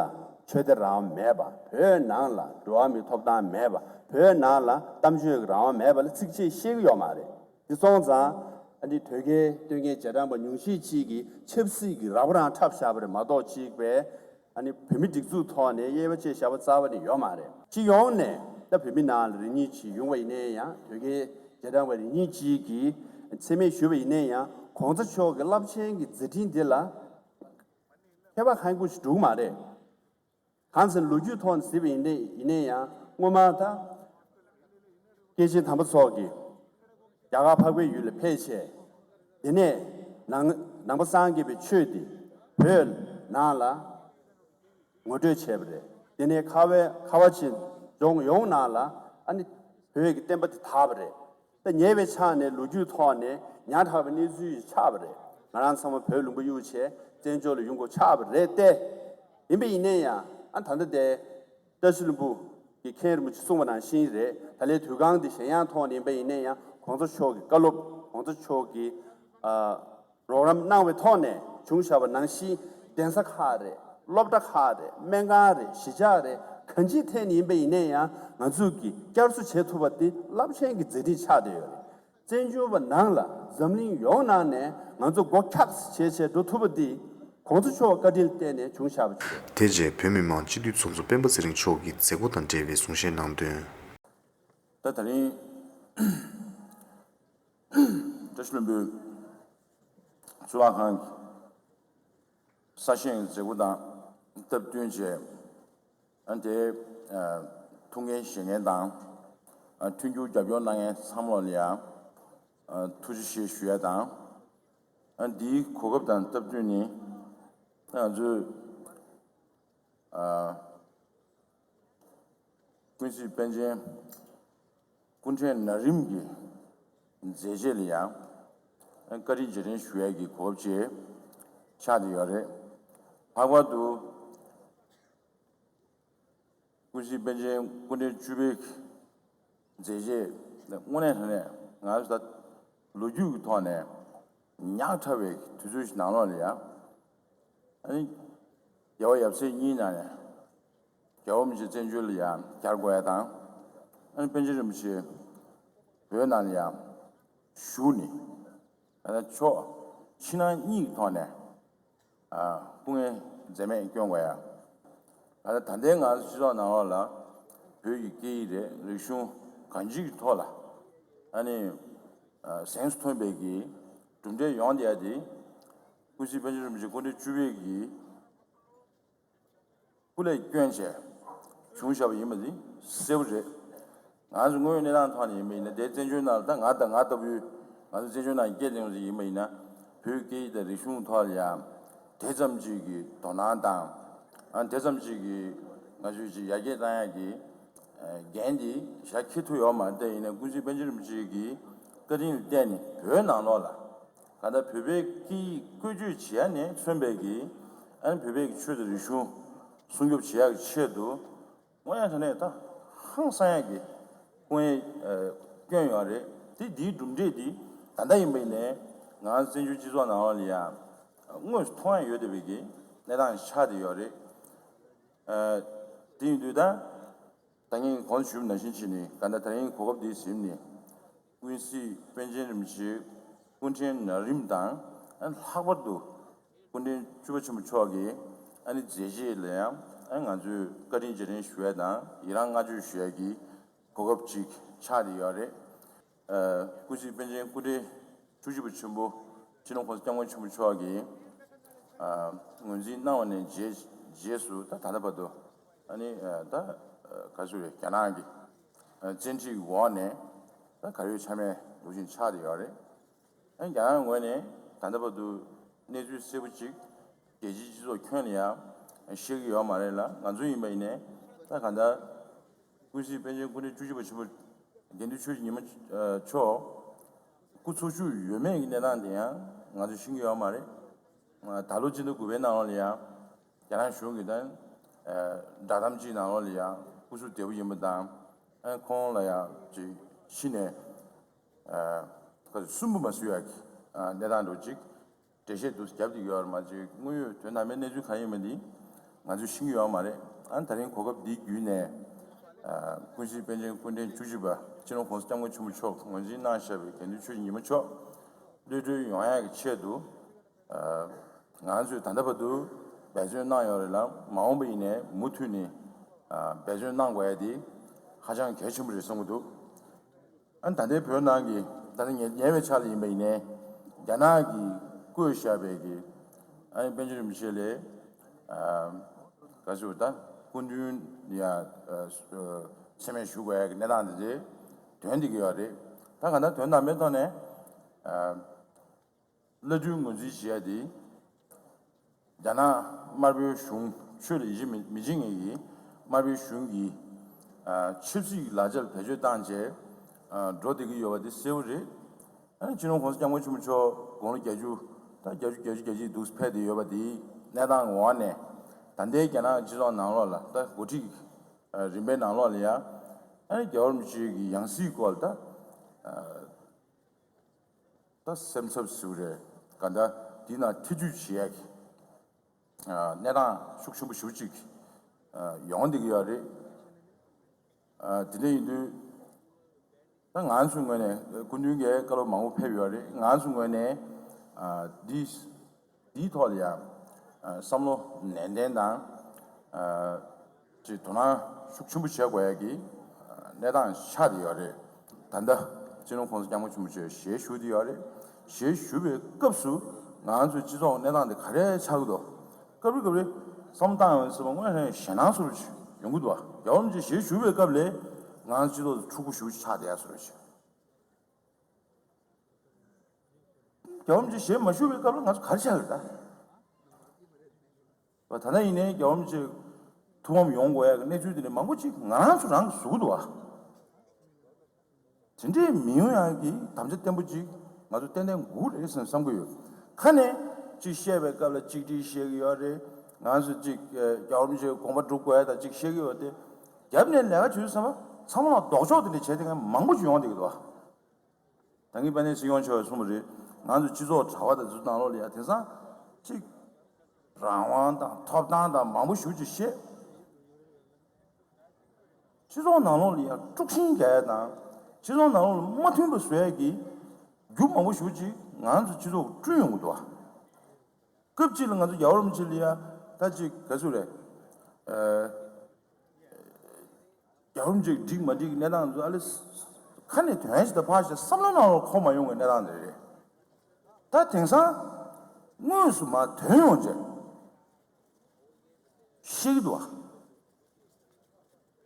ཆོས་དད་རང་དབང་མེད་པ། བོད་ནང་ལ་འགྲོ་བ་མིའི་ཐོབ་ཐང་མེད་པ། བོད་ནང་ལ་གཏམ་བརྗོད་ཀྱི་རང་དབང་མེད་པ་ལ་ཚིག་གཅིག་བཤད་ཀྱི་ཡོད་མ་རེད། དེ་སོང་ཙང་ཨ་ནི་དོལ་རྒྱལ་སྟོན་མཁན་རྗེས་འབྲང་པ་ཉུང་ཤས་ཅིག་གིས་ཆབ་སྲིད་ཀྱི་ར་བ་རང་འཁྲབ་བཞག་པ་རེད་མ་གཏོགས་གཅིག་པའི་ཨ་ནི་བོད་མི་སྒྲིག་འཛུགས་ཐོག་ནས་དབྱེ་བ་བཅད་བཞག་པ་རྩ་བ་ནས་ཡོད་མ་རེད། སྤྱི་ཡོངས་ནས་ད་བོད་མི་ནང་ལ་རེ་གཉིས་ཅིག་ཡོང་བ་ཡིན་ན་ཡང་། དོལ་རྒྱལ་རྗེས་འབྲང་པ་རེ་གཉིས་ཅིག་གིས་མཚན་སྨད་ཞུས་པ་ཡིན་ན་ཡང་། གོང་ས་མཆོག་གི་རླབས་ཆེན་གྱི་མཛད་འཕྲིན་འདི་ལ་མཁས་པ་གང་དགོས་ཞིག་འགྲོ་གི་མ་རེད། གང་ཟེར་ན་ལོ་རྒྱུས་ཐོག་ནས་གཟིགས་པ་ཡིན་ན་ཡང་། སྔོན་མ་ད་སྐྱེས་ཆེན་དམ་པ་ཚོ་གིས་རྒྱ་གར་འཕགས་པའི་ཡུལ་ལ་ཕེབས་བྱས། དེ་ནས་ནང་ནང་པ་སངས་རྒྱས་པའི་ཆོས་འདི་བོད་ནང་ལ་ངོ་སྤྲོད་བྱས་པ་རེད། དེ་ནས་ཁ་བའི་ཁ་བ་ཅན་ལྗོངས་ཡོངས་ནང་ལ་ཨ་ནི་བོད་ཀྱི་བསྟན་པ་འདི་དར་བ་རེད། ད་ཉེ་བའི་ཆར་ནས་ལོ་རྒྱུས་ཐོག་ནས་ཉག་ཕྲ་བའི་གནས་ཚུལ་ཞིག་ཆགས་པ་རེད། ང་རང་ཚང་མ་བོད་ལུང་པ་གཡུགས་བྱས་བཙན་བྱོལ་ལ་ཡོང་དགོས་ཆགས་པ་རེད་དེ། ཡིན་པ་ཡིན་ན་ཡང་ཨ་ད་ལྟ་དེ་བཀྲ་ཤིས་ལྷུན་པོ་གི་མཁན་རིན་པོ་ཆེ་གསུངས་པ་ནང་བཞིན་རེད། ད་ལན་དུས་ཁང་འདི་གཞན་ཡང་ཐོག་ནས་ཡིན་པ་ཡིན་ན་ཡང་། གོང་ས་མཆོག་གི་བཀའ་སློབ། གོང་ས་མཆོག་གི་ཨ་རོགས་རམ་གནང་བའི་ཐོག་ནས་བྱུང་བཞག་པ་ནང་བཞིན། གདན་ས་ཁག་རེད། སློབ་གྲྭ་ཁག་རེད། སྨན་ཁང་རེད། གཞིས་ཆགས་རེད། གང་ཅིའི་ཐད་ནས་ཡིན་པ་ཡིན་ན་ཡང་ང་ཚོས་ཀྱིས་བསྐྱར་གསོ་བྱེད་ཐུབ་པ་འདི་རླབས་ཆེན་གྱི་མཛད་འཕྲིན་ཆགས་བསྡད་ཡོད་རེད། བཙན་བྱོལ་བ་ནང་ལ་འཛམ་གླིང་ཡོངས་ནང་ནས་ང་ཚོ་མགོ་འཁྱགས་བྱས་བྱས་འགྲོ་ཐུབ་པ་འདི་གོང་ས་མཆོག་བཀའ་དྲིན་བརྟེན་ནས་བྱུང་བཞག་པ་ཅིག་རེད། དེ་རྗེས་བོད་མི་མང་སྤྱི་འཐུས་ཚོགས་གཙོ་སྤེན་པ་ཚེ་རིང་མཆོག་གིས་མཛད་སྒོ་དང་འབྲེལ་བའི་གསུང་བཤད་གནང་དོན། ད་ད་རིང་བཀྲ་ཤིས་ལྷུན་པོའི་ཚོགས་ཁང་གི་གསར་བཞེངས་མཛད་སྒོ་དང་སྟབས་བསྟུན་བྱས། ཨ་དེ་ཨ་ཐུགས་འགན་བཞེས་མཁན་དང་། ཨ་མཐུན་འགྱུར་རྒྱབ་སྐྱོར་གནང་མཁན་ཚང་མ་ལ་ཡང་ཨ་ཐུགས་རྗེ་ཆེ་ཞུ་ཡ་དང་། ཨ་འདིའི་གོ་སྐབས་དང་སྟབས་བསྟུན་ནི་ང་ཚོའི་ཨ་ཀུན་གཟིགས་པཎ་ཆེན་སྐུ་ཕྲེང་ན་རིམ་གྱི་མཛད་རྗེས་ལ་ཡང་ཨ་བཀའ་དྲིན་རྗེས་དྲན་ཞུ་ཡ་གི་གོ་སྐབས་ཅིག་ཆགས་བསྡད་ཡོད་རེད། ལྷག་པར་དུ་ཀུན་གཟིགས་པཎ་ཆེན་སྐུ་ཕྲེང་བཅུ་པའི་མཛད་རྗེས་དངོས་གནས་དྲང་གནས་ང་ཚོ་ད་ལོ་རྒྱུས་ཀྱི་ཐོག་ནས་ཉག་ཕྲ་བའི་དུས་ཚོད་ཞིག་ནང་ལོགས་ལ་ཡང་། ཨ་ནི་རྒྱལ་བ་ཡབ་སྲས་གཉིས་ནང་ནས་རྒྱལ་བ་རིན་པོ་ཆེ་བཙན་བྱོལ་ལ་ཡང་གྱར་དགོས་ཡ་དང་། ཨ་ནི་པཎ་ཆེན་རིན་པོ་ཆེ་བོད་ནང་ལ་ཡང་བཞུགས་ནས། ཨ་ནི་ཕྱོགས་ཕྱི་ནང་གཉིས་ཀྱི་ཐོག་ནས་ཨ་སྐུ་ངལ་འཛེམས་མེད་སྐྱོན་དགོས་ཡ། ཨ་ནི་ད་ལྟའི་ང་ཚོ་སྤྱི་ཚོགས་ནང་ལོགས་ལ་ བོད་ཀྱི་སྐད་ཡིག་རེད། རིག་གཞུང་གང་ཅིའི་ཐོག་ལ་ཨ་ནི་ཨ་གཟེངས་སུ་ཐོན་པའི་གི་གྲུབ་འབྲས་ཡོང་བསྡད་ཡ་དེ་ཀུན་གཟིགས་པཎ་ཆེན་རིན་པོ་ཆེ་སྐུ་ཕྲེང་བཅུ་པའི་གི་སྐུ་ལས་བསྐྱོན་བྱས་བྱུང་བཞག་པ་ཡིན་པ་འདི་གསལ་པོ་རེད། ང་ཚོ་དངོས་ཡོད་གནས་སྟངས་ཐོག་ནས་ཡིན་པ་ཡིན་ན། དེ་བཙན་བྱོལ་ནང་ལ་ད་ང་དང་ང་ལྟ་བུའི་ང་ཚོ་བཙན་བྱོལ་ནང་སྐྱེས་བསྡད་པ་ཡིན་པ་ཡིན་ན། བོད་སྐད་ཡིག་དང་རིག་གཞུང་ཐོག་ལ་ཡང་དེ་ཙམ་ཅིག་གི་དོ་སྣང་དང་། ཨ་དེ་ཙམ་ཅིག་གི་ང་ཚོས་ཅིག་ཡར་རྒྱས་བཏང་ཡག་གི་འགན་དེ་ཞལ་འཁྱེར་ཐུབ་ཡོད་མ་རེད། དེ་ཡིན་ན་ཀུན་གཟིགས་པཎ་ཆེན་རིན་པོ་ཆེ་གི་བཀའ་དྲིན་ལ་བརྟེན་ནས་བོད་ནང་ལོགས་ལ་གང་ལྟར་བོད་པའི་སྐད་ཡིག་བཀོལ་སྤྱོད་བྱེད་ཡ་ནས་མཚོན་པའི་གི་ཨ་ནི་བོད་པའི་གི་ཆོས་དང་རིག་གཞུང་སྲུང་སྐྱོབ་བྱེད་ཡག་གི་ཆེད་དུ། དངོས་ཡང་དྲང་གནས་ད་ཧང་སང་ཡག་གི་སྐུ་ངལ་ཨ་བསྐྱོན་ཡོད་རེད། དེ་འདིའི་གྲུབ་འབྲས་འདི་ད་ལྟ་ཡིན་པ་ཡིན་ནའི་ང་བཙན་བྱོལ་སྤྱི་ཚོགས་ནང་ལོགས་ལ་ཡང་དངོས་སུ་མཐོང་ཡག་ཡོད་བསྡད་པའི་གི་གནས་སྟངས་ཆགས་བསྡད་ཡོད་རེད། ཨ་དེ་ཡིན་དུས་ད་ད་ངས་གོང་དུ་ཞུས་པ་ནང་བཞིན་བྱས་ནས་གང་ལྟར་ད་རིང་གོ་སྐབས་འདི་ཟིན་ནས། ཀུན་གཟིགས་པཎ་ཆེན་རིན་པོ་ཆེ་སྐུ་ཕྲེང་ན་རིམ་དང་། ལྷག་པར་དུ་སྐུ་ཕྲེང་བཅུ་པ་ཆེན་པོ་མཆོག་གི་ཨ་ནི་མཛད་རྗེས་ལ་ཡང་ང་ཚོས་བཀའ་དྲིན་རྗེས་དྲན་ཞུ་ཡ་དང་ཡི་རང་བསྔགས་བརྗོད་ཞུ་ཡ་གི་གོ་སྐབས་ཅིག་ཆགས་བསྡད་ཡོད་རེད། ཀུན་གཟིགས་པཎ་ཆེན་སྐུ་ཕྲེང་བཅུ་གཅིག་པ་ཆེན་པོ་སྤྱི་ནོར་༸གོང་ས་༸སྐྱབས་མགོན་ཆེན་པོ་མཆོག་གིས་ངོས་འཛིན་གནང་བ་ནས་རྗེས་རྗེས་སུ་ད་ད་ལྟ་བར་དུ་ཨ་ནི་ད་ག་ཚོད་རེད། རྒྱ་ནག་གི་བཙན་ཁྲིད་འོག་ནས་ད་གར་ཡོད་ཆ་མེད་འདུག་བཞིན་ཆགས་བསྡད་ཡོད་རེད། ཨ་ནི་རྒྱ་ནག་ངོས་ནས་ད་ལྟ་བར་དུ་གནས་ཚུལ་གསལ་པོ་ཅིག་རྒྱལ་སྤྱིའི་སྤྱི་ཚོགས་ཁྱོན་ནས་ཡང་བཤད་ཀྱི་ཡོད་མ་རེད་ལ། ང་ཚོ་ཡིན་པ་ཡིན་ནའི་ད་གང་ལྟར་ཀུན་གཟིགས་པཎ་ཆེན་སྐུ་ཕྲེང་བཅུ་གཅིག་པ་ཆེན་པོ་དགེ་འདུན་ཆོས་ཀྱི་ཉི་མ་མཆོག་སྐུ་འཚོ་བཞུགས་ཡོད་མེད་ཀྱི་གནས་སྟངས་དེ་ཡང་ང་ཚོས་ཤེས་ཀྱི་ཡོད་མ་རེད། ད་ལོ་སྤྱི་ཟླ་དགུ་པའི་ནང་ལོགས་ལ་ཡང་རྒྱ་ནག་གཞུང་གིས་ད་བསྒྲགས་གཏམ་ཅིག་ནང་ལོགས་ལ་ཡང་སྐུ་གཟུགས་བདེ་པོ་ཡིན་པ་དང་། ཁོང་ལ་ཡང་ཅིག་ཤི་ནས་གསུན་པོ་མ་བཟོས་ཡག་གི་གནས་སྟངས་འདྲ་ཅིག་འགྲེལ་བཤད་འདུག་རྒྱབ་བསྡད་ཡོད་རེད་མ་གཏོགས། དངོས་ཡོད་དོན་དམ་པའི་གནས་ཚུལ་གང་ཡིན་མིན་འདི་ང་ཚོས་ཤེས་ཀྱི་ཡོད་མ་རེད། ཨ་ནི་ད་རིང་གོ་སྐབས་འདི་བརྒྱུད་ནས་ཀུན་གཟིགས་པཎ་ཆེན་སྐུ་ཕྲེང་བཅུ་གཅིག་པ་སྤྱི་ནོར་༸གོང་ས་༸སྐྱབས་མགོན་ཆེན་པོ་མཆོག་ངོས་འཛིན་གནང་བཞག་པའི་དགེ་འདུན་ཆོས་ཀྱི་ཉི་མ་མཆོག་གློད་གྲོལ་ཡོང་ཡག་གི་ཆེད་དུ་ང་ཚོས་ད་ལྟ་བར་དུ་འབད་བརྩོན་གནང་ཡོད་རེད་ལ། མ་འོངས་པ་ཡིན་ནའི་མུ་མཐུད་ནས་འབད་བརྩོན་གནང་དགོས་ཡ་དེ་ཧ་ཅང་གལ་ཆེན་པོ་རེད་བསམ་གྱི་འདུག་ཨ་ནི་ད་ལྟའི་བོད་ནང་གི་ད་ལྟ་ཉེ་ཉེ་བའི་ཆར་ལ་ཡིན་པ་ཡིན་ནའི་རྒྱ་ནག་གིས་བསྐོས་བཞག་པའི་གི་ཨ་ནི་པཎ་ཆེན་རིན་པོ་ཆེ་ལ་ཨ་ག་ཞུ་ད་སྐུ་མདུན་ཡ་ཨ་ཨ་མཚན་སྨད་ཞུ་དགོས་ཡ་གི་གནས་སྟངས་དེ་ཚོ་ཐོན་བསྡད་ཀྱི་ཡོད་རེད། ད་ག་ད་དོན་དམ་པའི་ཐོག་ནས་ཨ་བླ་སྤྲུལ་ངོས་འཛིན་བྱེད་ཡ་དེ་རྒྱ་ནག་དམར་པོའི་གཞུང་ཆོས་ལ་ཡིད་ཆེས་མི་མི་བྱེད་མཁན་གྱི་དམར་པོའི་གཞུང་གི་ཨ་ཆབ་སྲིད་ཀྱི་ལག་ཆ་ལ་བེད་སྤྱོད་བཏང་བྱས་ཨ་འགྲོ་བསྡད་ཀྱི་ཡོད་པ་དེ་གསལ་པོ་རེད། ཨ་ནི་སྤྱི་ནོར་༸གོང་ས་༸སྐྱབས་མགོན་ཆེན་པོ་མཆོག་དགུང་ལོ་བརྒྱད་ཅུ་ད་བརྒྱད་ཅུ་བརྒྱད་ཅུ་གྱ་གཅིག་འདུག་ཕེབས་བསྡད་ཡོད་པ་དེའི་གནས་སྟངས་འོག་ནས་ད་ལྟའི་རྒྱ་ནག་སྤྱི་ཚོགས་ནང་ལོགས་ལ་ད་འགོ་ཁྲིད་ཨ་རིམ་པའི་ནང་ལོགས་ལ་ཡང་ཨ་ནི་རྒྱལ་བ་རིན་པོ་ཆེ་གི་ཡང་སྲིད་སྐོར་ལ་ད་ཨ། ད་སེམས་འཚབ་ཟེར་རེད། ག་འདྲ་འདི་ན་ཐེ་ཇུས་བྱེད་ཡག་གི་ཨ་གནས་སྟངས་ཤུགས་ཆེན་པོ་ཞེ་པོ་ཅིག་ཨ་ཡོང་བསྡད་ཀྱི་ཡོད་རེད། ཨ་དེ་འདྲ་ཡིན་དུས་ད་ང་ཚོའི་ངོས་ནས་སྐུ་མདུན་གྱིས་བཀའ་སློབ་མང་པོ་ཕེབས་ཡོད་རེད། ང་ཚོའི་ངོས་ནས་ཨ་འདི་འདིའི་ཐོག་ལ་ཡང་ཨ་བསམ་བློ་ནན་ཏན་དང་ཨ་ཅིག་དོ་སྣང་ཤུགས་ཆེན་པོ་བྱེད་དགོས་ཡ་གི་གནས་སྟངས་ཆགས་བསྡད་ཡོད་རེད། ད་ལྟ་སྤྱི་ནོར་༸གོང་ས་༸སྐྱབས་མགོན་ཆེན་པོ་མཆོག་ཞལ་བཞུགས་བསྡད་ཡོད་རེད། ཞལ་བཞུགས་པའི་སྐབས་སུ་ང་ཚོའི་སྤྱི་ཚོགས་གནས་སྟངས་དེ་ག་རེ་ཆགས་ཀྱི་འདུག་སྐབས་རེ་སྐབས་རེ་བསམ་བློ་བཏང་ཡོང་སྲིད་པ་དངོས་གནས་ཞེད་སྣང་ཚོར་ཡོང་གི་འདུག་རྒྱལ་བ་རིན་པོ་ཆེ་ཞལ་བཞུགས་པའི་སྐབས་ལས་ང་ཚོ་སྤྱི་ཚོགས་སུ་འཁྲུག་པོ་ཞེ་པོ་ཆགས་བསྡད་ཡ་བཟོ་འདྲ་ཞིག་རྒྱལ་བ་རིན་པོ་ཆེ་ཞལ་མ་བཞུགས་པའི་སྐབས་ལ་ང་ཚོ་ག་རེ་བྱས་ཡོད་ད། བ་ད་ལྟ་ཡིན་ནའི་རྒྱལ་བ་རིན་པོ་ཆེ་ཐུགས་ཕམ་ཡོང་དགོས་ཡ་གི་གནས་ཚུལ་དེ་འདྲ་མང་པོ་ཅིག་ང་རང་ཚོ་རང་གིས་བཟོ་གི་འདུག་བ། དེ་འདྲས་མི་ཡོང་ཡ་གི་དམ་བཅའ་བརྟན་པོ་ཅིག་ང་ཚོ་ཏན་ཏན་དགོས་རེད་བསམ་བསམ་གི་ཡོད། ཁ་ནས་ཅིག་བཤད་པའི་སྐབས་ལ་གཅིག་སྒྲིལ་བཤད་གི་ཡོད་རེད། ང་ཚོ་ཅིག་རྒྱལ་བ་རིན་པོ་ཆེའི་དགོངས་པ་སྒྲུབ་དགོས་ཡ་ད་ཅིག་བཤད་གི་ཡོད་དེ། རྒྱབ་ནས་ལས་ཀ་བྱེད་དུས་ཙམ་པ་ཚང་མ་ལ་ལྡོག་ཕྱོགས་དེ་འདྲས་བྱས་དེ་ངས་མང་པོ་ཅིག་ཡོང་བསྡད་གི་འདུག་བ། ད་གིན་དཔལ་ལྡན་སྲིད་སྐྱོང་མཆོག་གིས་གསུངས་པ་རེད། ང་ཚོ་སྤྱི་ཚོགས་དྲ་བ་དང་ཚོ་ནང་ལོགས་ལ་ཡ་དེང་སང་ཅིག་རང་དབང་དང་ཐོབ་ཐང་དང་མང་པོ་ཞེ་པོ་ཅིག་བཤད། སྤྱི་ཚོགས་ནང་ལོགས་ལ་ཡ་དཀྲུག་ཤིང་རྒྱག་ཡ་དང་སྤྱི་ཚོགས་ནང་ལོགས་ལ་མ་མཐུན་པ་བཟོ་ཡ་གི་རྒྱུ་མང་པོ་ཞེ་པོ་ཅིག་ང་ཚོ་སྤྱི་ཚོགས་བསྐྲུན་ཡོང་གི་འདུག་བ། སྐབས་གཅིག་ལ་ང་ཚོ་རྒྱལ་བ་རིན་པོ་ཆེ་ལ་ཡ་ད་ཅིག་ག་ཚོད་རེད། ཨ། རྒྱལ་བ་རིན་པོ་ཆེ་འགྲིག་མ་འགྲིག་གི་གནས་སྟངས་ཚོ་ཨ་ལེ། ཁ་ནས་དོན་ཞིག་ད་ཕར་ཞིག་བསམ་བློ་ནང་ལ་འཁོར་མ་ཡོང་བའི་གནས་སྟངས་དེ་རེད། ད་དེང་སང་དངོས་སུ་མར་དོན་ཡོང་བྱས་ཤེས་ཀྱི་འདུག་བ།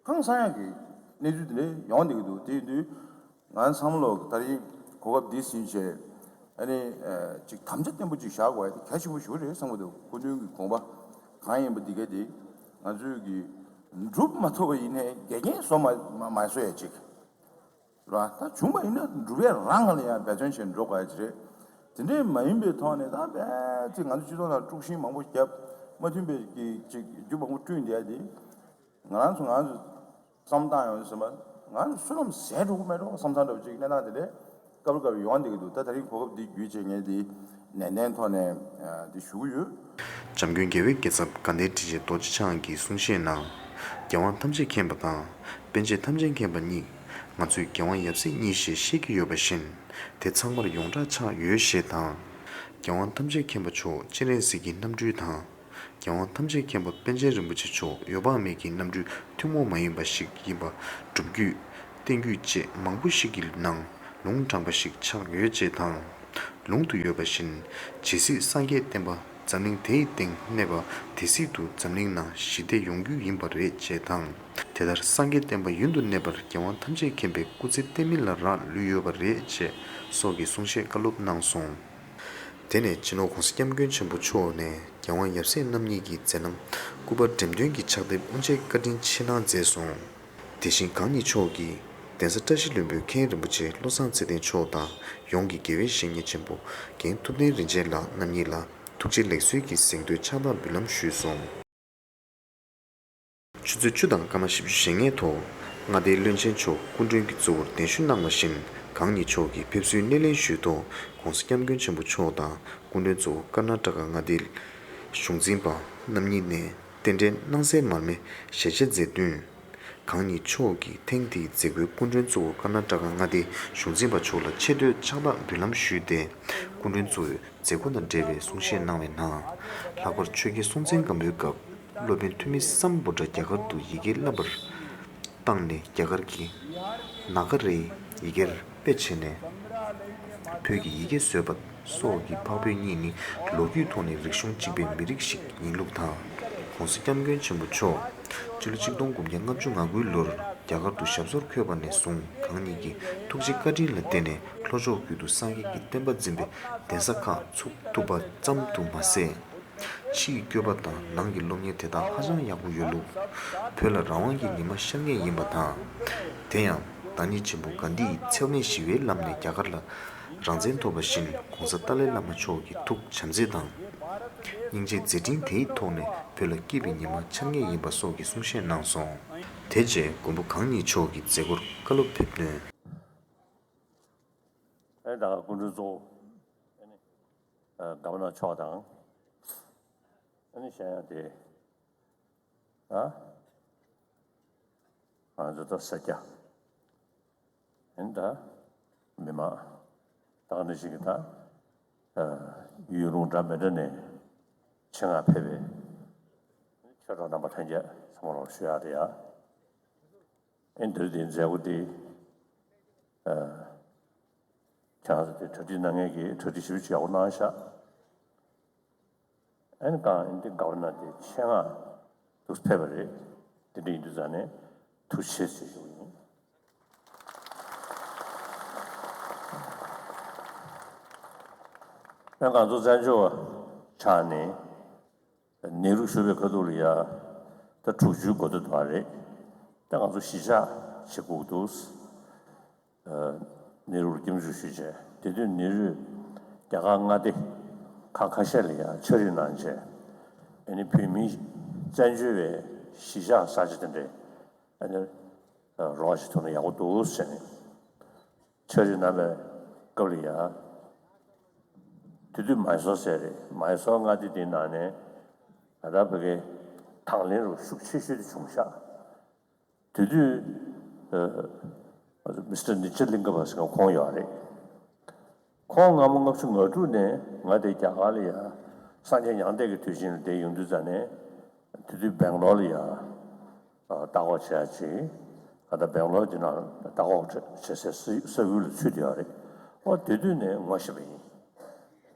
ཧང་སང་ཡག་གི་གནས་ཚུལ་དེ་འདྲ་ཡོང་བསྡད་ཀྱི་འདུག་དེ་ཡིན་དུས་ང་ཚང་མ་ལོག་ད་རིང་གོ་སྐབས་འདི་ཟིན་བྱས་ཨ་ནི་ཅིག་དམ་བཅའ་བརྟན་པོ་ཅིག་བཞག་དགོས་ཡ་དེ་གལ་ཆེན་པོ་ཞིག་རེད་བསམ་གྱི་འདུག་སྐུ་མདུན་གྱི་དགོངས་པ་གང་ཡིན་པ་འདི་ག་དེ་ང་ཚོས་ཀྱི་འགྲུབ་མ་ཐུབ་པ་ཡིན་ནའི་འགལ་རྐྱེན་བཟོ་མ་མ་མ་བཟོ་ཡ་ཅིག་ར་ད་བྱུང་བ་ཡིན་ན་འགྲུབ་ཡ་རང་ལ་ཡང་འབད་བརྩོན་བྱས་འགྲོ་དགོས་ཡ་ཅིག་རེད། དེ་འདྲས་མ་ཡིན་པའི་ཐོག་ནས་ད་བས་ཅིག་ང་ཚོ་སྤྱི་ཚོགས་ནང་དཀྲུག་ཤིང་མང་པོ་བརྒྱབ་མ་མཐུན་པའི་གི་ཅིག་རྒྱུ་མང་པོ་བསྐྲུན་བསྡད་ཡ་དེ། ང་རང་ཚོ་ང་ཚོ་བསམ་བཏང་ཡོང་ཟིན་པ་ང་ཚོ་བསོད་ནམས་ཟད་འགྲོ་གི་མེད་འགྲོ་བསམ་བཏང་འདྲ་བ་ཅིག་གནས་སྟངས་དེ་འདྲས་སྐབས་རེ་སྐབས་རེ་ཡོང་བསྡད་ཀྱི་འདུག་ད་ད་རིང་གོ་སྐབས་འདི་བརྒྱུད་བྱས་ངས་འདི་ནན་ཏན་ཐོག་ནས་འདི་ཞུ་གི་ཡོད། འཇམ་མགོན་རྒྱལ་བའི་རྒྱལ་ཚབ་དགའ་ལྡན་དྲིན་ཅན་རྡོ་རྗེ་འཆང་གིས་གསུང་བཤད་ནང་། རྒྱལ་དབང་ཐམས་ཅད་མཁྱེན་པ་དང་། པཎ་ཆེན་ཐམས་ཅད་མཁྱེན་པ་གཉིས། ང་ཚོས་རྒྱལ་དབང་ཡབ་སྲས་གཉིས་ཞེས་བཤད་ཀྱི་ཡོད་པ་བཞིན། དེ་ཚང་མར་ཡོངས་གྲགས་ཆགས་ཡོད་ཞེས་དང་། རྒྱལ་དབང་ཐམས་ཅད་མཁྱེན་པ་མཆོག་སྤྱན་རས་གཟིགས་ཀྱི་རྣམ་སྤྲུལ་དང་། རྒྱལ་དབང་ཐམས་ཅད་མཁྱེན་པ་པཎ་ཆེན་རིན་པོ་ཆེ་མཆོག་འོད་དཔག་མེད་ཀྱི་རྣམ་སྤྲུལ་ཐུན་མོང་མ་ཡིན་པ་ཞིག་ཡིན་པ་སྒྲུབ་བརྒྱུད། བསྟན་བརྒྱུད་བཅས་མང་པོ་ཞིག་གི་ནང་ལུང་དྲངས་པ་ཞིག་ཆགས་ཡོད་ཅེས་དང་། ལུང་དུ་ཡོད་པ་བཞིན། ཇི་སྲིད་སངས་རྒྱས་བསྟན་པ་འཛམ་གླིང་དེའི་སྟེང་གནས་པ་དེ་སྲིད་དུ་འཛམ་གླིང་ནང་ཞི་བདེ་ཡོང་རྒྱུ་ཡིན་པ་རེད་ཅེས་དང་། དེ་ལྟར་སངས་རྒྱས་བསྟན་པ་ཡུན་དུ་གནས་པར་རྒྱལ་དབང་ཐམས་ཅད་མཁྱེན་པའི་སྐུ་ཚེ་བརྟན་མིན་ལ་རག་ལུས་ཡོད་པ་རེད་ཅེས་སོགས་ཀྱི་གསུང་བཤད་བཀའ་སློབ་གནང་སོང་། དེ་ནས་སྤྱི་ནོར་༧གོང་ས་༧སྐྱབས་མགོན་ཆེན་པོ་མཆོག་ནས་རྒྱལ་དབང་ཡབ་སྲས་རྣམ་གཉིས་ཀྱི་མཛད་རྣམ་སྐུ་པར་འགྲེམས་སྟོན་གྱི་ཕྱག་དེབ་དབུ་འབྱེད་བཀའ་དྲིན་ཆེ་གནང་མཛད་སོང་། དེ་བཞིན་གང་ཉིད་མཆོག་གིས་གདན་ས་བཀྲ་ཤིས་ལྷུན་པོའི་མཁན་རིན་པོ་ཆེ་བློ་བཟང་ཚེ་བརྟན་མཆོག་དང་ཡོངས་ཀྱི་དགེ་བའི་བཤེས་གཉེན་ཆེན་པོ་རྒན་ཐུབ་བསྟན་རིན་ཆེན་ལགས་རྣམ་གཉིས་ལ་ཐུགས་རྗེ་ལེགས་གསོལ་གྱི་གཟེངས་བསྟོད་ཕྱག་རྟགས་འབུལ་ལམ་ཞུས་སོང་། ཆུ་ཚོད་བཅུ་དང་སྐར་མ་བཞི་བཅུ་ཞེ་ལྔའི་ཐོག་མངའ་སྡེའི་བློན་ཆེན་མཆོག་སྐུ་མགྲོན་གྱི་གཙོ་བོར་གདན་ཞུ་གནང་བ་བཞིན་གང་ཉིད་མཆོག་གིས་ཕེབས་བསུའི་སྣེ་ལེན་ཞུས་ཐོག་༧གོང་ས་༧སྐྱབས་མགོན་ཆེན་པོ་མཆོག་དང་སྐུ་མགྲོན་གཙོ་བོ་ཀར་ན་ཊ་ཀ་མངའ་སྡེའི་གཞུང་འཛིན་པ་རྣམ་གཉིས་ནས་རྟེན་འབྲེལ་གནང་སའི་མར་མེ་ཞལ་ཕྱེ་མཛད་བསྟུན། གང་ཉིད་མཆོག་གིས་ཐེངས་འདིའི་མཛད་སྒོའི་སྐུ་མགྲོན་གཙོ་བོ་ཀར་ན་ཊ་ཀ་མངའ་སྡེའི་གཞུང་འཛིན་པ་མཆོག་ལ་ཆེ་བསྟོད་ཕྱག་རྟགས་འབུལ་ལམ་ཞུས་ཏེ། སྐུ་མགྲོན་གཙོ་བོས་མཛད་སྒོ་དང་འབྲེལ་བའི་གསུང་བཤད་གནང་བའི་ནང་། ལྷག་པར་ཆོས་རྒྱལ་སྲོང་བཙན་སྒམ་པོའི་སྐབས་སློབ་དཔོན་ཐོན་མི་སམ་བྷོ་ཊ་རྒྱ་གར་དུ་ཡི་གེ་བསླབ་པར་བཏང་ནས་རྒྱ་གར་གྱི་ནཱ་ག་རའི་ཡི་གེར་དཔེ་བྱས་ནས། བོད་ཀྱི་ཡི་གེ་བཟོས་པ་སོགས་ཀྱི་འཕགས་བོད་གཉིས་ནི་ལོ་རྒྱུས་ཐོག་ནས་རིག་གཞུང་གཅིག་པའི་མི་རིགས་ཤིག་ཡིན་ལུགས་དང་། ༸གོང་ས་༸སྐྱབས་མགོན་ཆེན་པོ་མཆོག་སྤྱི་ལོ་ཆིག་སྟོང་དགུ་བརྒྱ་ལྔ་བཅུ་ང་དགུའི་ལོར་རྒྱ་གར་དུ་ཞབས་སོར་འཁོད་པ་ནས་བཟུང་གང་ཉིད་ཀྱི་ཐུགས་རྗེ་བཀའ་དྲིན་ལ་བརྟེན་ནས་ལྷོ་ཕྱོགས་ཁུལ་དུ་སངས་རྒྱས་ཀྱི་བསྟན་པ་འཛིན་པའི་གདན་ས་ཁག་ཚུགས་ཐུབ་པ་ཙམ་དུ་མ་ཟད། ཕྱི་ཡི་བཀོད་པ་དང་ནང་གི་སློབ་གཉེར་དེ་དག་ཧ་ཅང་ཡག་པོ་ཡོད་ལུགས། བོད་ལ་རང་དབང་གི་ཉི་མ་ཤར་ངེས་ཡིན་པ་དང་། དེ་ཡང་བདག་ཉིད་ཆེན་པོ་གྷན་དྷི་ཡིས་འཚེ་མེད་ཞི་བའི་ལམ་ནས་རྒྱ་གར་ལ་རང་བཙན་ཐོབ་པ་བཞིན་༸གོང་ས་ཏཱ་ལའི་བླ་མ་མཆོག་གི་ཐུགས་བྱམས་བརྩེ་དང་། སྙིང་རྗེའི་མཛད་འཕྲིན་དེའི་ཐོག་ནས་བོད་ལ་སྐྱིད་པའི་ཉི་མ་འཆར་ངེས་ཡིན་པ་སོགས་ཀྱི་གསུང་བཤད་གནང་སོང་། དེ་རྗེས་མགོན་པོ་གང་ཉིད་མཆོག་གིས་མཛད་སྒོར་བཀའ་སློབ་ཕེབས་དོན། ཨེ་ད་སྐུ་མགྲོན་གཙོ་བོ་ཨེ་ནི་ཨ་གྷ་བར་ནར་མཆོག་དང་ཨེ་ནི་གཞན་ཡང་དེ་ཨ་ང་ཚོ་ད་སེར་སྐྱ་ཨེ་ནི་ད་མི་མང་ད་ག་ནང་བཞིན་གྱི་ད་ཨ་ཡུལ་ལུང་འདྲ་མི་འདྲ་ནས་ཆེད་མངགས་ཕེབས་པའི་ཆོས་གྲོགས་རྣམ་པ་ལྷན་རྒྱས་ཚང་མ་ལ་ཞུ་ཡག་དེ་ཡ། ཨེ་འདིར་དེ་མཛད་སྒོ་དེ་ཨ་ཁྱེད་རང་ཚོ་དེ་གྲ་སྒྲིག་གནང་མཁན་གྱིས་གྲ་སྒྲིག་ཞེ་པོ་ཅིག་ཡག་པོ་གནང་ཤག་ཨེ་ནི་གང་ཨེ་འདི་གྷ་བར་ནར་དེ་ཆེད་མངགས་དུ་ཕེབས་པ་རེད། དེ་འདྲ་ཡིན་དུས་ཙང་ནས་ཐུགས་རྗེ་ཆེ་ཞུ་གི་ཡིན། ཨེ་ང་ཚོ་བཙན་བྱོལ་བ་ཆགས་ནས། ནེ་རུ་བཞུགས་པའི་ཁ་ཐུག་ལ་ཡ་ད་དྲུག་ཅུའི་འགོ་སྟོད་དུ་བ་རེད། ད་ང་ཚོ་གཞིས་ཆགས་བྱེད་དགོས་འདུག་ནེ་རུ་ལ་སྐྱབས་འཇུག་ཞུས་བྱས་དེ་དུས་ནེ་རུས་རྒྱ་གར་མངའ་སྡེ་ཁག་ཁ་ཤས་ལ་ཡ་ཕྱག་བྲིས་གནང་བྱས་ཨ་ནི་བོད་མི་བཙན་བྱོལ་བའི་གཞིས་ཆགས་ས་ཆ་དེ་འདྲའི་ཨ་ནི་རོགས་ཞིག་ཐུབ་ན་ཡག་པོ་འདུག་ཟེར་ནས། ཕྱག་བྲིས་གནང་བའི་སྐབས་ལ་ཡ། དེ་དུས་མའི་སོར་ཟེར་རེད། མའི་སོར་མངའ་སྡེ་དེའི་ནང་ནས་ད་ལྟ་བོད་སྐད་དང་ལེན་རུ་ཤུགས་ཆེ་ཤོས་དེ་བྱུང་ཤག་དེ་དུས་ཨ་མི་སི་ཊར་ནི་ཅི་ལིང་ག་བ་ཟེར་མཁན་ཁོང་ཡོད་རེད། ཁོང་སྔ་མོ་ལྔ་བཅུ་ང་དྲུག་ནས་ང་དེ་རྒྱ་གར་ལ་ཡ་སངས་རྒྱས་མྱང་འདས་ཀྱི་དུས་ཆེན་ལ་བསྡད་ཡོང་དུས་ཙ་ནས་དེ་དུས་སྦེང་ལོར་ལ་ཡ་ལྟ་སྐོར་བྱེད་ཡ་ཅིག་ད་ལྟ་སྦེང་ལོར་འདི་ནང་ལྟ་རྟོག་བྱེད་སའི་ས་ས་ཁུལ་ལ་ཚུད་བསྡད་ཡོད་རེད། ཨོ་དེ་དུས་ནས་ངོ་ཤེས་པ་ཡིན།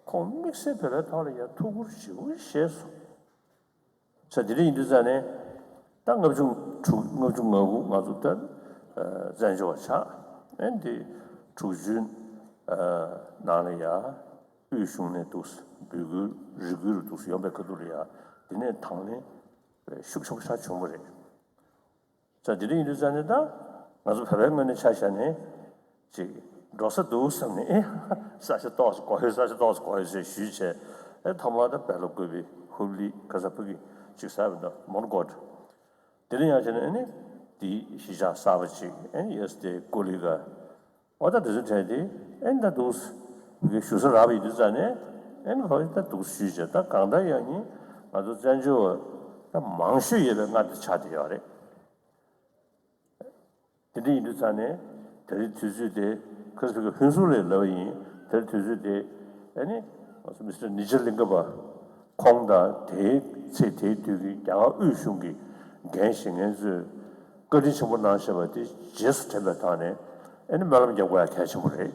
ཁོང་དམིགས་བསལ་བོད་པའི་ཐོག་ལ་ཡང་ཐུགས་ཁུར་ཞེ་པོ་བཞེས་སོང་། ས་དེ་འདྲ་ཡིན་དུས་ཙང་ནས་ད་ལྔ་བཅུ་དྲུག་ལྔ་བཅུ་ང་དགུ་ང་ཚོ་ད་བཙན་བྱོལ་བ་ཆགས། ཨེ་འདི་དྲུག་ཅུའི་ནང་ལ་ཡ་དབུས་གཞུང་ནས་འདུག་སེ་འབོད་སྐུལ་རེ་སྐུལ་རུ་འདུག་སེ་ཡོང་པའི་ཁ་ཐུག་ལ་ཡ་དེ་ནས་དང་ལེན་ཤུགས་ཆེན་པོ་ཞིག་བྱུང་བ་རེད། ས་དེ་འདྲ་ཡིན་དུས་ཙང་ནས་ད་ང་ཚོ་བོད་པའི་ངོས་ནས་ཆ་བཞག་ནས་ཅིག་འགྲོ་ས་འདུག་བསམ་ནས་ཨེ་ས་ཆ་ཏོག་ཙམ་གོ་ཡོད་ས་ཆ་ཏོག་ཙམ་གོ་ཡོད་ཟེར་ཞུས་བྱས། ཨེ་ཐོག་མར་ད་སྦེང་ལོར་བཀོད་པའི་ཧུབ་ལི་ག་ས་ཕ་གི་ཅིག་ས་བ་ད་མོན་གྷོ་དེ་འདྲ་ཡང་བྱས་ནས་ཨེ་ནི་དེའི་གཞིས་ཆགས་གསར་པ་ཅིག་ཨེ་ནི་ཡེ་སི་དེ་ཀོ་ལི་ག་ཨོ་ད་དེ་ཚོ་གྲས་དེ་ཨེ་ནི་ད་འདུག་སེ་བཞུགས་ས་རག་པ་ཡིན་དུས་ཙང་ནས་ཨེ་ནི་ཁོ་ད་འདུག་སེ་ཞུས་བྱས། ད་གང་ལྟར་ཡང་ནི་ང་ཚོ་བཙན་བྱོལ་བ་ད་མང་ཤོས་ཡོད་པའི་མངའ་སྡེ་ཆགས་བསྡད་ཡོད་རེད། དེ་འདྲ་ཡིན་དུས་ཙང་ནས་དེ་རིང་དུས་ཚོད་དེ་ཁ་སང་གི་ཧུན་སུར་ལས་ལབ་པ་ཡིན། དེ་རིང་དུས་ཚོད་དེ་ཨ་ནི་མི་སི་ཊར་ནི་ཇ་ལིང་ག་པ་ཁོང་དང་དེའི་ཚེ་དེའི་དུས་ཀྱི་རྒྱ་གར་དབུས་གཞུང་གི་འགན་བཞེས་མཁན་ཚོས་བཀའ་དྲིན་ཆེན་པོ་གནང་བཞག་པ་དེ་རྗེས་སུ་དྲན་པའི་ཐོག་ནས་ཨ་ནི་སྨོན་ལམ་རྒྱབ་དགོས་ཡ་གལ་ཆེན་པོ་རེད།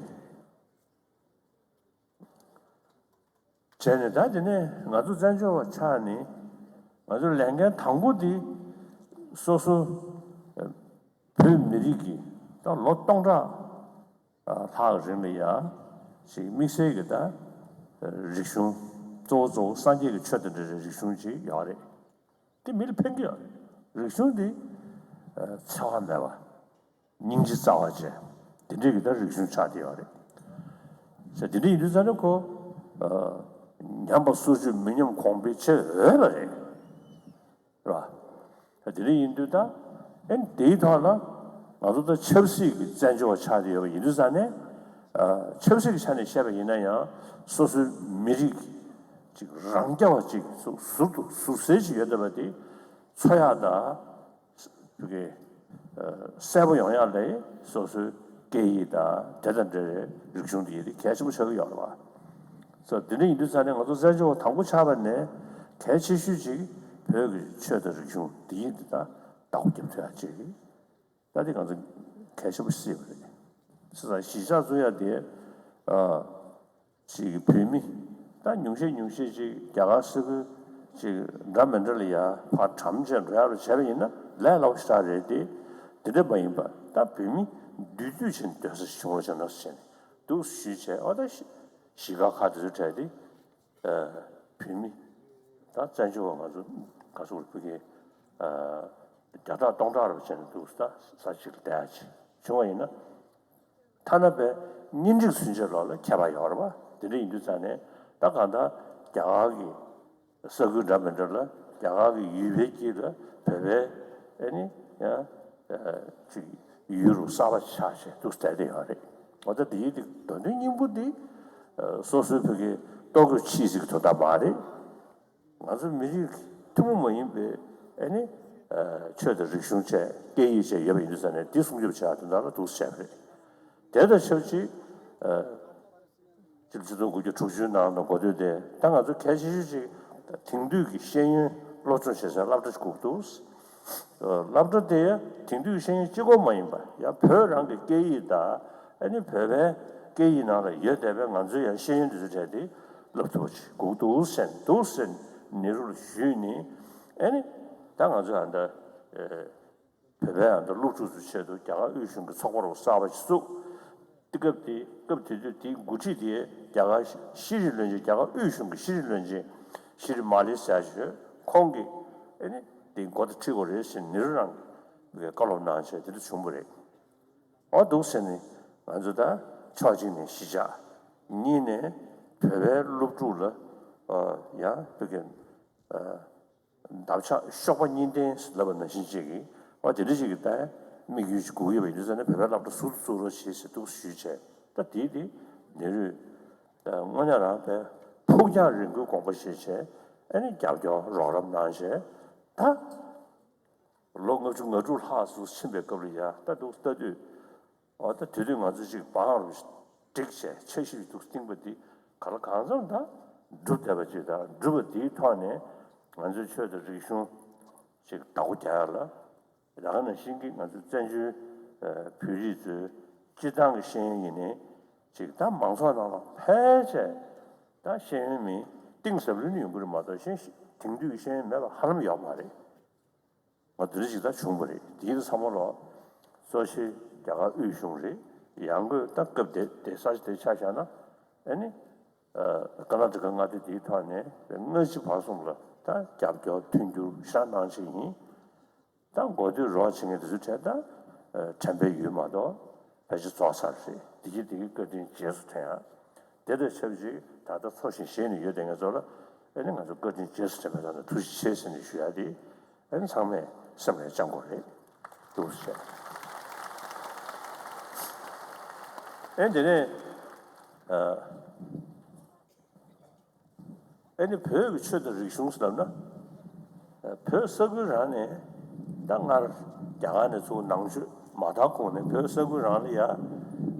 བྱས་ནས་ད་དེ་ནས་ང་ཚོ་བཙན་བྱོལ་བ་ཆགས་ནས་ང་ཚོ་ལས་འགན་དང་པོ་འདི་སོ་སོ་བོད་མི་རིགས་ཀྱི་ད་ལོ་སྟོང་ཕྲག་ལྷག་རིང་ལ་ཡ་ཞིག་དམིགས་བསལ་གྱི་ད་རིག་གཞུང་གཙོ་བོ་གཙོ་བོ་སངས་རྒྱས་ཀྱི་ཆོས་དང་འབྲེལ་བའི་རིག་གཞུང་ཅིག་ཡོད་རེད། དེ་མི་ལ་ཕན་གྱི་ཡོད་རེད། རིག་གཞུང་འདི་འཚེ་བ་མེད་པ། སྙིང་རྗེ་རྩ་བ་ཅན། དེ་འདྲའི་གི་ད་རིག་གཞུང་ཆགས་བསྡད་ཡོད་རེད། ཟེར་དེ་འདྲ་ཡིན་དུས་ཙང་ནས་ཁོ་ཨ་ཉམས་པ་སོར་ཆུད་མི་ཉམས་གོང་འཕེལ་བྱེད་འོས་པ་རེད། རེད་བ། ད་དེ་འདྲ་ཡིན་དུས་ད་ཨེ་དེའི་ཐོག་ལ་ང་ཚོ་ད་ཆབ་སྲིད་ཀྱི་བཙན་བྱོལ་བ་ཆགས་བསྡད་ཡོད་པ་ཡིན་དུས་ཙང་ནས་ཨ་ཆབ་སྲིད་ཀྱི་ཆ་ནས་བཤད་པ་ཡིན་ན་ཡང་སོ་སོའི་མི་རིགས་ཅིག་རང་རྐྱ་བ་ཅིག་ཟུར་དུ་ཟུར་ཟེར་ཅིག་ཡོད་བསྡད་པ་དེ་འཚོ་ཡག་དང་། བོད་སྐད་གསལ་པོ་ཡོང་ཡག་ལ་སོ་སོའི་སྐད་ཡིག་དང་དེ་དང་འབྲེལ་བའི་རིག་གཞུང་དེ་ཡིན་གལ་ཆེན་པོ་ཆགས་ཀྱི་ཡོད་རེད་བ། སོ་དེ་འདྲ་ཡིན་དུས་ཙང་ནས་ང་ཚོ་བཙན་བྱོལ་བ་དང་པོ་ཆགས་པ་ནས་གལ་ཆེ་ཤོས་ཅིག་བོད་ཀྱི་ཆོས་དང་རིག་གཞུང་འདི་ཡིན་འདི་དང་བདག་པོ་རྒྱབ་ཐུབ་ཡག་ཅིག་ད་དེ་ང་ཚོ་གལ་ཆེན་པོ་སྲིད་པ་རེད། བྱས་ཙང་གཞིས་ཆགས་བཙུགས་ཡག་དེ་ཨ། ཅིག་བོད་མི་ད་ཉུང་ཤས་ཉུང་ཤས་ཅིག་རྒྱ་གར་ས་ཁུལ་ཅིག་འདྲ་མི་འདྲ་ལ་ཡ་ཕར་གྲམ་བྱས་འགྲོ་ཡག་ལ་བྱས་པ་ཡིན་ན་ལས་སླ་པོ་ཞེ་དྲག་རེད་དེ། དེ་འདྲ་མ་ཡིན་པ་ད་བོད་མི་འདུས་སྡོད་བྱས་ནས་སྡོད་ས་ཞིག་བྱུང་རོགས་བྱས་ན་ཟེར་ནས་འདུག་ཞུས་བྱས། ཨོ་ད་གཞིས་ཀ་ཁག་དེ་ཚོ་གྲས་དེ་བོད་མི་ད་བཙན་བྱོལ་བ་ང་ཚོ་ག་ཚོད་རེད་བོད་ཀྱི་བརྒྱ་ཕྲག་སྟོང་ཕྲག་རེ་བྱས་ནས་འདུག་ད་ས་གཅིག་ལ་བསྡད་ཡག་ཅིག་བྱུང་བ་ཡིན་ན། ཐ་ན་པའི་གཉེན་སྒྲིག་ཚུན་ཆད་ལོགས་ལ་ཁྱད་པར་ཡོད་རེད་བ། དེ་འདྲ་ཡིན་དུས་ཙང་ནས་ད་གང་ལྟར་རྒྱ་གར་གྱི་ས་ཁུལ་འདྲ་མི་འདྲ་ལ་རྒྱ་གར་གྱི་ཡུལ་པའི་དཀྱིལ་ལ་བོད་པའི་ཨེ་ནི་ཡང་ཅིག་ཡུལ་རུ་གསར་པ་ཆགས་བྱས་འདུག་བསྡད་བསྡད་ཡོད་རེད། འོ་ད་དེའི་དེ་དོན་དོན་སྙིང་པོ་འདི་སོ་སོའི་བོད་ཀྱི་ལྟོ་གོས་ཕྱི་སྲིད་ཀྱི་དོན་དག་མ་རེད། ང་ཚོ་མི་རིགས་ཐུན་མོང་མ་ཡིན་པའི་ཨེ་ནི་ཆོས་དང་རིག་གཞུང་བཅས་སྐད་ཡིག་བཅས་ཡོད་པ་ཡིན་དུས་ཙང་ནས་དེ་སྲུང་སྐྱོབ་བྱེད་ཡག་དོན་དག་ལ་འདུག་སེ་བྱས་པ་རེད། དེ་དང་ཆབས་ཅིག་ཆིག་སྟོང་དགུ་བརྒྱ་དྲུག་ཅུ་ནང་དང་འགོ་སྟོད་དེ་ད་ང་ཚོ་གལ་ཆེ་ཤོས་ཅིག་དེང་དུས་ཀྱི་ཤེས་ཡོན་སློབ་སྦྱོང་བྱེད་སའི་སློབ་གྲྭ་ཞིག་དགོས་འདུག་སློབ་གྲྭ་དེ་དེང་དུས་ཤེས་ཡོན་གཅིག་པོ་མ་ཡིན་པ་ཡང་བོད་རང་གི་སྐད་ཡིག་དང་ཨ་ནི་བོད་པའི་སྐད་ཡིག་ནང་ལ་ཡོད་བསྡད་པའི་ང་ཚོའི་ཡང་ཤེས་ཡོན་དེ་ཚོ་གྲས་དེ་སློབ་ཐུབ་པ་ཞིག་དགོས་འདུག་ཟེར་འདུག་ཟེར་ནེ་རུ་ལ་ཞུས་ནས་ཨ་ནི་ད་ང་ཚོ་ཡང་ད་བོད་པའི་ཡང་ད་སློབ་ཕྲུག་ཚོའི་ཆེད་དུ་རྒྱ་གར་དབུས་གཞུང་གི་ཚོགས་པ་རོགས་གསར་པ་ཞིག་བཙུགས། དེ་སྐབས་དེ་སྐབས་དེ་དུས་དེའི་འགོ་ཁྲིད་དེ་རྒྱ་གར་ཤེས་རིག་བློན་ཆེན་རྒྱ་གར་དབུས་གཞུང་གི་ཤེས་རིག་བློན་ཆེན་ཤི་རི་མ་ལི་ཟེར་ཡག་ཅིག་ཡོད། ཁོང་གིས་ཨ་ནི་དེ་འགོ་ཁྲིད་དགོས་རེད་ཟེར་ནེ་རུ་རང་གིས་བཀའ་སློབ་གནང་བྱས་དེ་འདྲ་བྱུང་བ་རེད། འོ་འདུག་ཟེར་ནས་ང་ཚོ་ད་ཕྱོགས་གཅིག་ནས་གཞིས་ཆགས། གཉིས་ནས་བོད་པའི་སློབ་ཕྲུག་ལ་ཨ་ཡང་བོད་ཀྱི་ཨ་འདབ་ཆགས་གཤོག་པ་གཉིས་ལྡན་ལབ་པ་ནང་བཞིན་ཅིག་གི་འོ་དེ་འདྲ་ཅིག་གི་ད་དམིགས་ཡུལ་ཅིག་དགོས་ཀྱི་ཡོད་པ་ཡིན་དུས་ཙང་ནས་བོད་པའི་སློབ་གྲྭ་ཟུར་དུ་བཙུགས་རོགས་བྱེད་ཟེར་འདུག་ཞུས་བྱས། ད་དེའི་དེ་ནེ་རུས་དངོས་གནས་རང་བོད་ཕུགས་རྒྱང་རིང་པོའི་དགོངས་པ་བཞེས་བྱས་ཨ་ནི་རྒྱབ་སྐྱོར་རོགས་རམ་གནང་བྱས་ད། ལོ་ལྔ་བཅུ་ང་དྲུག་ལྷག་ཙམ་ཕྱིན་པའི་སྐབས་ལ་ཡ་ད་འདུག་ལྟ་དུས། འོ་ད་དེ་དུས་ང་ཚོ་ཅིག་བང་རུ་བསྒྲིགས་བྱས་འཆར་གཞི་འདུག་བཏིང་པ་འདི་ག་ལ་གང་འཚམ་ད་འགྲུབ་བསྡད་པ་ཅིག་དང་འགྲུབ་པ་འདིའི་ཐོག་ནས་ང་ཚོའི་ཆོས་དང་རིག་གཞུང་ཅིག་བདག་པོ་རྒྱག་ཡ་ལ་ད་ག་ནང་བཞིན་གྱི་ང་ཚོའི་བཙན་བྱོལ་ བོད་རིགས་ཚོའི་སྤྱིར་བཏང་གི་ཤེས་ཡོན་ཡིན་ནའི་ཅིག་ད་མང་ཚོགས་ནང་ལ་ཕལ་ཆེར་ད་ཤེས་ཡོན་མི་གཏིང་ཟབ་ལོན་ཡོང་གི་རེད་མ་གཏོགས་ཤེས་དེང་དུས་ཀྱི་ཤེས་ཡོན་མེད་པ་ཧ་ལམ་ཡོད་མ་རེད། ང་འདི་འདྲ་ཅིག་ད་བྱུང་བ་རེད། འདི་ཡིན་ཚང་མ་ལོ་གཙོ་ཆེ་རྒྱ་གར་དབུས་གཞུང་རེད། ཡང་སྒོས་ད་སྐབས་དེ་དེ་ས་ཆ་དེ་ཆ་བཞག་ན་ཨ་ནི། ཀར་ནཱ་ཊ་ཀ་མངའ་སྡེ་དེའི་ཐོག་ནས་སྔ་ཕྱི་བར་གསུམ་ལ་ད་རྒྱབ་སྐྱོར་མཐུན་འགྱུར་ཤ་གནང་ཆེད་ཡིན། ད་འགོ་སྟོད་རོགས་བྱེད་མཁན་དེ་ཚོའི་གྲས་ད་དྲན་པའི་ཡུལ་མ་གཏོགས་ཕལ་ཆེར་རྫོགས་ཚར་རེད། འདི་གི་འདི་གི་བཀའ་དྲིན་རྗེས་སུ་དྲན་ཡ། དེ་དང་ཆབས་ཅིག་ད་ལྟ་འཚོ་ཞིང་གཞེས་ནས་ཡོད་དེ་ངེད་ཚོ་ལ་ཨ་ནི་ང་ཚོ་བཀའ་དྲིན་རྗེས་སུ་དྲན་པའི་ཐོག་ནས་ཐུགས་རྗེ་ཆེ་ཟེར་ནས་ཞུ་ཡ་དེ་ཨ་ནི་ཚང་མས་སེམས་ལ་བཅངས་དགོས་རེད། འདུག་ཟེར། ཨ་ནི་དེ་ནས་ཨ། ཨ་ནི་བོད་ཀྱི་ཆོས་དང་རིག་གཞུང་ཟེར་ལབ་ན། བོད་ས་ཁུལ་རང་ནས་ད་སྔར་རྒྱ་གར་ནས་ཚུར་ནང་ཆོས་མ་དར་གོང་ནས་བོད་ས་ཁུལ་རང་ལ་ཡ།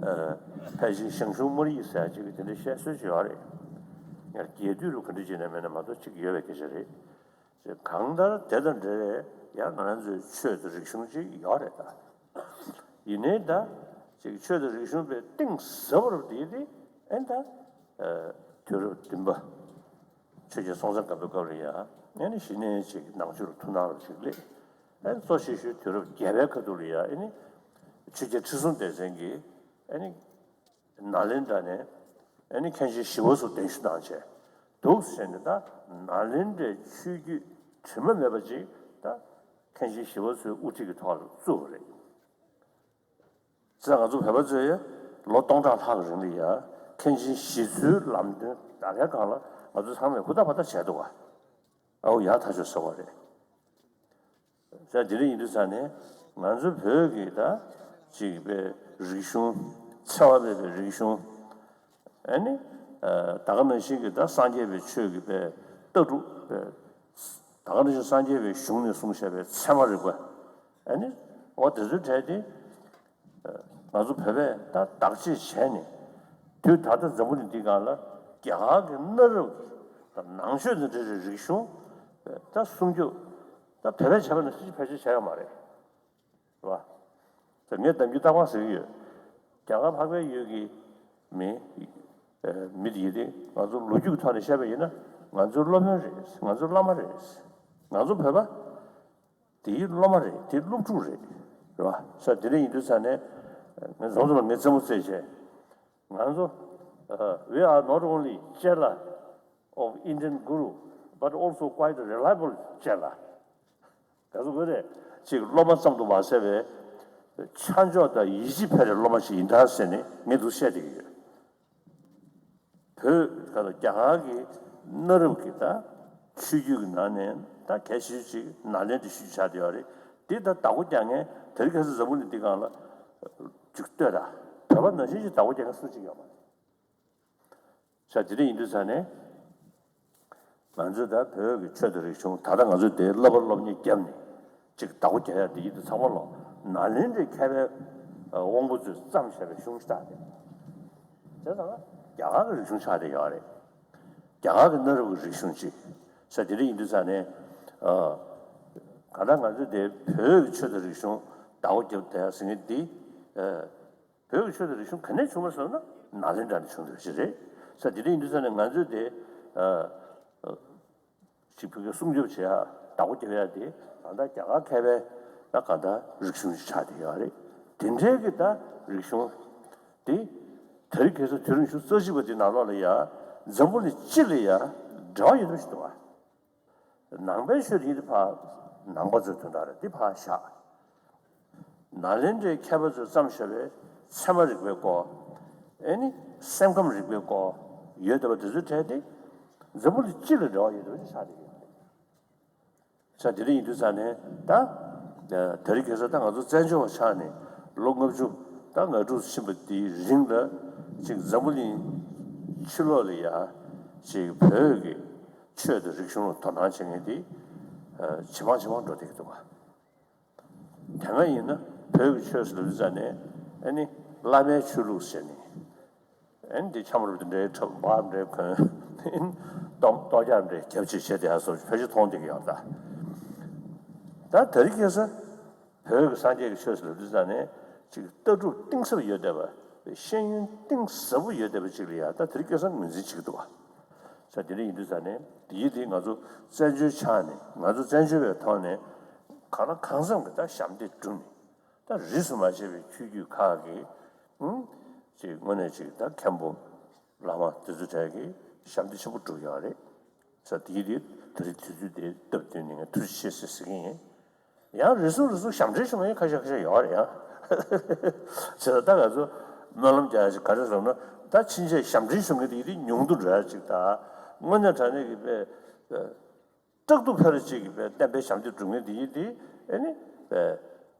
ཕལ་ཆེར་ཞང་ཞུང་སྨར་ཡིག་ཟེར་ཡ་ཅིག་གི་དེ་འདྲ་བཤད་སྲོལ་ཅིག་ཡོད་རེད། ཡང་རྒྱས་བསྡུས་རུ་ག་འདྲ་བྱས་ནས་མེད་ན་མ་གཏོགས་ཅིག་ཡོད་པའི་སྐད་ཆ་རེད། གང་ལྟར་དེ་དང་འབྲེལ་བའི་ཡང་ང་རང་ཚོའི་ཆོས་དང་རིག་གཞུང་ཅིག་ཡོད་རེད་ད། ཡིན་ནའི་ད་ཅིག་ཆོས་དང་རིག་གཞུང་པའི་གཏིང་ཟབ་པོ་དེ་དེ་ཨེ་ད་དུས་རབས་བདུན་པ་ཆོས་རྒྱལ་སྲོང་བཙན་སྒམ་པོའི་སྐབས་ལ་ཡ་ཨེ་ནི་གཞི་ནས་ཅིག་ནང་ཆོས་ལ་ཐུགས་སྣང་རུ་ཅིག་སླེབས། ཨེ་གཙོ་ཆེ་ཤོས་དུས་རབས་བརྒྱད་པའི་ཁ་ཐུག་ལ་ཡ་ཨེ་ནི་ཆོས་རྒྱལ་ཁྲི་སྲོང་ལྡེ་བཙན་གྱིས་ཨེ་ནི། ནཱ་ལེནྡྲ་ནས་ཨ་ནི་མཁན་ཆེན་ཞི་བ་འཚོ་གདན་ཞུ་གནང་བྱས་འདུག་ཟེར་ནས་ད་ནཱ་ལེནྡྲའི་ཆོས་བརྒྱུད་དྲི་མ་མེད་པ་ཅིག་ད་མཁན་ཆེན་ཞི་བ་འཚོའི་དབུ་ཁྲིད་ཀྱི་ཐོག་ལ་བཙུགས་པ་རེད། ཙང་ང་ཚོ་བོད་པ་ཚོས་ལོ་སྟོང་ཕྲག་ལྷག་རིང་ལ་ཡ་མཁན་ཆེན་ཞི་འཚོའི་ལམ་སྟོན་ད་ལྟའི་སྒང་ལ་ང་ཚོ་ཚང་མས་ཧུར་ཐག་ཧུར་ཐག་བྱས་འདུག་ག་ཨའོ་ཡག་ཐག་ཆོད་ཟེར་བ་རེད། ས་དེ་འདྲ་ཡིན་དུས་ཙང་ནས་ང་ཚོ་བོད་ཀྱི་ད་ཅིག་པའི་རིག་གཞུང་འཚེ་བ་མེད་པའི་རིག་གཞུང་ཨ་ནི་ད་ག་ནང་བཞིན་གྱི་ད་སངས་རྒྱས་པའི་ཆོས་ཀྱི་པའི་ལྟ་གྲུབ་པའི་ད་ག་ནང་བཞིན་སངས་རྒྱས་པའི་གཞུང་ནས་གསུངས་བཞག་པའི་ཚད་མ་རིག་པ་ཨ་ནི་འོ་དེ་ཚོའི་གྲས་དེ། ང་ཚོ་བོད་པས་ད་བདག་གཅེས་བྱས་ནས་དུས་ད་ལྟ་འཛམ་བུ་གླིང་འདིའི་སྒང་ལ་རྒྱ་གར་གྱི་གནའ་རབས་ཀྱི་ད་ནང་ཆོས་དང་འབྲེལ་བའི་རིག་གཞུང་ད་སྲུང་སྐྱོབ་ད་བོད་པས་བྱས་པ་ནང་བཞིན་ཕལ་ཆེར་བྱས་ཡོད་མ་རེད། རེད་བ། ད་ངས་གཏམ་རྒྱུད་རྟག་པར་ཟེར་གྱི་ཡོད། རྒྱ་གར་འཕགས་པའི་ཡུལ་གྱི་མི་མི་དེ་ཡིན་ཏེ་ང་ཚོ་ལོ་རྒྱུས་ཀྱི་ཐོག་ནས་བཤད་པ་ཡིན་ན་ང་ཚོའི་སློབ་དཔོན་རེད། ང་ཚོའི་བླ་མ་རེད། ང་ཚོ་བོད་པ། དེའི་སློབ་མ་རེད། དེའི་སློབ་ཕྲུག་རེད། རེད་བ། ས་དེ་འདྲ་ཡིན་དུས་ཙང་ནས་ང་ཚོ་ལ་ངས་རྩེད་མོ་རྩེད་བྱས། ང་ཚོ་we are not only chela of Indian guru but also quite reliable chela. ག་ཚོད་དགོས་རེད། ཅིག་སློབ་མ་ཙམ་དུ་མ་ཟད་པའི་ཆ་འཇོག་དང་ཡིད་ཆེས་འཕེར་བའི་སློབ་མ་ཞིག་ཡིན་ད་ཟེར་ནས་ངས་འདུག་བཤད་བསྡད་ཀྱི་ཡོད། བོད་ཀྱི་རྒྱ་གར་གྱི་གནའ་རབས་ཀྱི་ད་ཆོས་བརྒྱུད་ཀྱི་ནང་ནས་ད་གལ་ཆེ་ཤོས་ཅིག་ནཱ་ལེནྡྲ་ཆོས་བརྒྱུད་ཆགས་བསྡད་ཡོད་རེད། འདི་ད་བདག་པོ་རྒྱག་མཁན་དེ་རིང་ཁ་སང་འཛམ་བུ་གླིང་འདི་སྒང་ལ་ཅིག་ལྟོས་དང་བོད་པ་ནང་བཞིན་ཅིག་བདག་པོ་རྒྱག་མཁན་སུ་གཅིག་ཡོད་མ་རེད། ས་དེ་འདྲ་ཡིན་དུས་ཙང་ནས་ང་ཚོས་ད་བོད་ཀྱི་ཆོས་དང་རིག་གཞུང་ད་ལྟ་ང་ཚོས་དེ་བསླབ་པ་སློབ་གཉེར་བརྒྱབ་ནས་ཅིག་བདག་པོ་རྒྱག་ཡ་དེ་ཡིན་དུས་ཚང་མ་ལོ་ནཱ་ལེནྡྲའི་མཁས་པའི་དབང་པོ་ཚོས་བརྩམས་བཞག་པའི་གཞུང་ཞིག་ད་རེད། བྱས་ཙང་རྒྱ་གར་གྱི་རིག་གཞུང་ཆགས་བསྡད་ཡོད་རེད། རྒྱ་གར་གྱི་གནའ་རབས་ཀྱི་རིག་གཞུང་ཅིག་ས་དེ་འདྲ་ཡིན་དུས་ཙང་ནས་གང་ལྟར་ང་ཚོས་དེ་བོད་ཀྱི་ཆོས་དང་རིག་གཞུང་བདག་པོ་རྒྱབ་བསྡད་ཡ་ཟེར་མཁན་འདི། བོད་ཀྱི་ཆོས་དང་རིག་གཞུང་ག་ནས་བྱུང་བ་ཟེར་ན་ནཱ་ལེནྡྲ་ནས་བྱུང་འདུག་ཅི་རེད། ས་དེ་འདྲ་ཡིན་དུས་ཙང་ནས་ང་ཚོས་དེ་ཅིག་བོད་ཀྱི་སྲུང་སྐྱོབ་བྱེད་ཡ་བདག་པོ་རྒྱབ་ཡ་དེ་ད་ལྟ་རྒྱ་གར་མཁས་པའི་ད་ག་ད་རིག་གཞུང་ཞིག་ཆགས་བསྡད་ཡོད་རེད། དེ་འདྲའི་གི་ད་རིག་གཞུང་དེ་དེ་རིང་ཁ་སང་དུས་རིང་ཆུ་ཚོད་གཅིག་པ་དེ་ནང་ལོགས་ལ་ཡ་འཛམ་བུ་གླིང་སྤྱི་ལ་ཡ་འབྲེལ་བ་ཡོད་པ་ཞིག་འདུག་བ། ནང་པའི་ཆོས་དེ་ཡིན་དུས་ཕར་ནང་པ་ཚོའི་དོན་དག་རེད། འདི་ཕར་བཞག་ནཱ་ལེནྡྲའི་མཁས་པ་ཚོས་བརྩམས་བཞག་པའི་ཚད་མ་རིག་པའི་སྐོར། ཨེ་ནི་སེམས་ཁམས་རིག་པའི་སྐོར་ཡོད་བསྡད་པ་དེ་ཚོའི་གྲས་དེ་འཛམ་བུ་གླིང་སྤྱི་ལ་འབྲེལ་བ་ཡོད་བསྡད་པ་ཅིག་ཆགས་བསྡད་ཡོད་རེད། ས་དེ་འདྲ་ཡིན་དུས་ཙང་ནས་ད་དེ་རིང་ཁ་སང་ད་ང་ཚོ་བཙན་བྱོལ་བ་ཆགས་ནས་ལོ་ལྔ་བཅུ་ད་ང་དྲུག་ཕྱིན་པ་དེའི་རིང་ལ་ཅིག་འཛམ་བུ་གླིང་ཕྱི་ལོགས་ལ་ཡ་ཅིག་བོད་ཀྱི་ཆོས་དང་རིག་གཞུང་ལ་དོ་སྣང་བྱེད་མཁན་དེ་ཇེ་མང་ཇེ་མང་འགྲོ་བསྡད་ཀྱི་འདུག་བ། དེ་སྔ་ཡིན་ན་བོད་ཀྱི་ཆོས་ཟེར་དུས་ཙང་ནས་ཨ་ནི་བླ་མའི་ཆོས་ལུགས་ཟེར་ནས་ཨ་ནི་འདི་ཆམ་རུབ་དེ་འདྲའི་འཁྲབ་འབག་འདྲའི་གོན་ཨ་ནི་ལྟོ་ལྟོ་རྒྱག་འདྲའི་རྒྱབ་ཅིག་བྱེད་དེ་ཡ་སོགས་ཕལ་ཆེར་མཐོང་བསྡད་ཀྱི་ཡོད་ད། ད་དེ་རིང་ཁ་སང་བོད་ཀྱི་སངས་རྒྱས་ཀྱི་ཆོས་ཟེར་དུས་ཙང་ནས་ ཅིག་ལྟ་གྲུབ་གཏིང་ཟབ་ཡོད་བསྡད་པ། ཤེས་ཡོན་གཏིང་ཟབ་པོ་ཡོད་བསྡད་པ་ཅིག་ལ་ཡང་ད་དེ་རིང་སྐལ་བཟང་ངོས་འཛིན་བྱེད་ཀྱི་འདུག་བ། ས་དེ་འདྲ་ཡིན་དུས་ཙང་ནས་དེ་ཡིན་དེ་ང་ཚོ་བཙན་བྱོལ་ཆགས་ནས་ང་ཚོ་བཙན་བྱོལ་བའི་ཐོག་ནས་གང་ལ་གང་འཚམ་གྱི་ད་ཞབས་འདེགས་བསྒྲུབས་ནས་ད་རིས་སུ་མ་ཆད་པའི་ཆོས་བརྒྱུད་ཁག་གི་ཨང་ཅིག་དངོས་གནས་ཅིག་ད་མཁན་པོ་བླ་མ་དེ་ཚོ་གྲས་ཀྱིས་ཞབས་འདེགས་ཆེན་པོ་བསྒྲུབས་ཡོད་རེད། ས་དེ་ཡིན་དེ་དེ་རིང་དུས་ཚོད་དེ་སྟབས་བསྟུན་ནས་ངས་ཐུགས་རྗེ་ཆེ་ཟེར་ཟེར་གྱི་ཡིན། ཡང་རེ་ཟུང་རེ་ཟུང་ཞབས་འདྲེན་ཞུ་མཁན་ཁ་ཤས་ཁ་ཤས་ཡོད་རེད་ཡང་། བྱས་ཙང་ད་ང་ཚོ་སྨོན་ལམ་རྒྱག་ཡ་ཅིག་ག་རེ་ཟེར་ན། ད་ཕྱིན་ཆད་ཞབས་འདྲེན་ཞུ་མཁན་དེ་ཡིན་དེ་ཉུང་དུ་འགྲོ་ཡ་ཅིག་དང་། དངོས་གནས་དྲང་གནས་ཀྱི་དཔེ་ཏག་ཏུ་ཕེ་རེ་ཅིག་གི་དཔེ་བསྟན་པའི་ཞབས་འདེགས་སྒྲུབ་མཁན་དེ་ཡིན་དེ་ཨེ་ནི་དཔེ་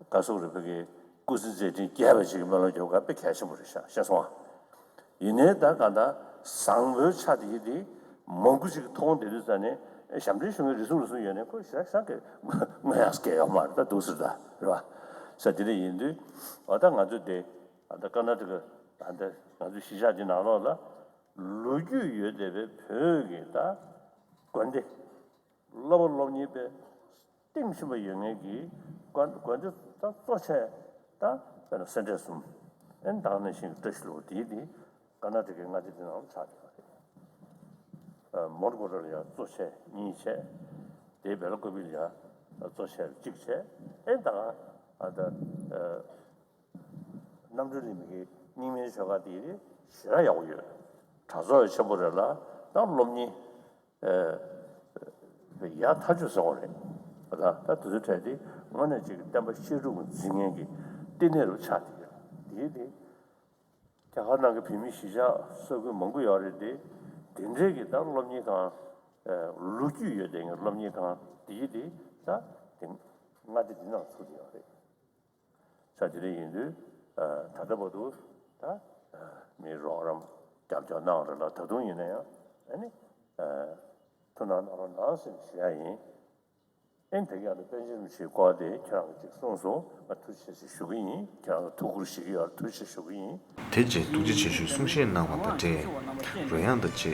ག་སོག་རེ་ཕ་གི་སྐུ་ཚེ་མཛད་འཕྲིན་རྒྱས་པ་ཅིག་གི་སྨོན་ལམ་རྒྱག་དགོས་དཔེ་གལ་ཆེན་པོ་རེད་ཤག་ཤེས་སོང་ཨ། ཡིན་ནའི་ད་གང་ལྟར་བཟང་པོའི་ཆ་དེ་ཡིན་དེ་མང་པོ་ཞིག་མཐོང་བསྡད་དུས་ཙང་ནས་ཞབས་འདྲེན་ཞུ་མཁན་རེ་ཟུང་རེ་ཟུང་ཡོད་ནས་ཁོ་ཞེ་དྲག་ཞེ་དྲག་གི་དངོས་ཡངས་སྐལ་ཡོད་མ་རེད་ད་འདུག་ཟེར་ད་རེད་བ། ས་དེ་འདྲ་ཡིན་དུས་འོ་ད་ང་ཚོ་དེ་ད་ཀར་ནཱ་ཊ་ཀ་ད་ལྟ་ང་ཚོ་གཞིས་ཆགས་འདི་ནང་ལོགས་ལ་ལོ་རྒྱུས་ཡོད་བསྡད་པའི་བོད་ཀྱི་ད་དགོན་སྡེ། སློབ་པ་སློབ་གཉེར་པའི་སྟེང་ཕྱིན་པ་ཡོད་མཁན་གྱི་དགོན་དགོན་སྡེ་ད་གཙོ་ཆེ་ད་དཔེར་ན་སེ་འབྲས་གསུམ། ཨེ་ད་ག་ནང་བཞིན་བཀྲ་ཤིས་ལྷུན་པོ་དེའི་དེ་ཀར་ནཱ་ཊ་ཀའི་མངའ་སྡེ་དེ་ནང་ལ་ཆགས་བསྡད་པ་རེད། མོན་གྷོ་ལ་ཡང་གཙོ་ཆེ་གཉིས་བྱས། དེའི་བེ་ལ་ཀོ་བི་ལ་ཡང་གཙོ་ཆེ་གཅིག་བྱས། ཨེ་ད་ག་ཨ་ད། རྣམ་གྲོལ་གླིང་གི་རྙིང་མའི་ཆོས་སྒར་དེ་ཞེ་དྲག་ཡག་པོ་ཡོད། གྲྭ་ཚོགས་ཆེན་པོ་རེད་ལ་ད་སློབ་གཉེར་ཡག་ཐག་ཆོད་ཟེར་བ་རེད། ད་ད་དེ་ཚོའི་གྲས་དེ་དངོས་གནས་ཅིག་གི་བསྟན་པ་བཤད་སྒྲུབ་ཀྱི་འཛིན་མཁན་གྱི་བསྟི་གནས་རུ་ཆགས་བསྡད་ཡོད། དེ་དེ་རྒྱ་གར་ནང་གི་བོད་མི་གཞིས་ཆགས་ས་ཁུལ་མང་པོ་ཡོད་རེད་དེ། དེ་འདྲའི་གི་ད་སློབ་གཉེར་ཁང་ལོ་རྒྱུས་ཡོད་དེ་སློབ་གཉེར་ཁང་དེ་དེ་ད་དེ་མངའ་སྡེ་འདི་ནང་ཚུད་བསྡད་ཡོད་རེད། ས་དེ་འདྲ་ཡིན་དུས་ད་ལྟ་བར་དུ་ད་མི་རོགས་རམ་རྒྱབ་སྐྱོར་གནང་རེད་ལ་ད་དུང་ཡིན་ན་ཡང་ཨ་ནི་ཐུགས་སྣང་གནང་རོགས་གནང་ཟེར་ཞུ་ཡ་ཡིན། ཨེ་ནི་དེ་ག་ཡང་དུ་པཎ་ཆེན་རིན་པོ་ཆེའི་སྐོར་དེ་ཁྱེད་རང་གིས་ཅིག་གསུངས་སོང་། ང་ཐུགས་རྗེ་ཆེ་ཞུ་གི་ཡིན། ཁྱེད་རང་ལ་ཐུགས་ཁུར་བཞེས་ཀྱི་ཡོད་རེད། ཐུགས་རྗེ་ཆེ་ཞུ་གི་ཡིན། དེ་རྗེས་ཐུགས་རྗེ་ཆེ་ཞུའི་གསུང་བཤད་གནང་བ་དང་འབྲེལ། རོལ་དབྱངས་དང་བཅས་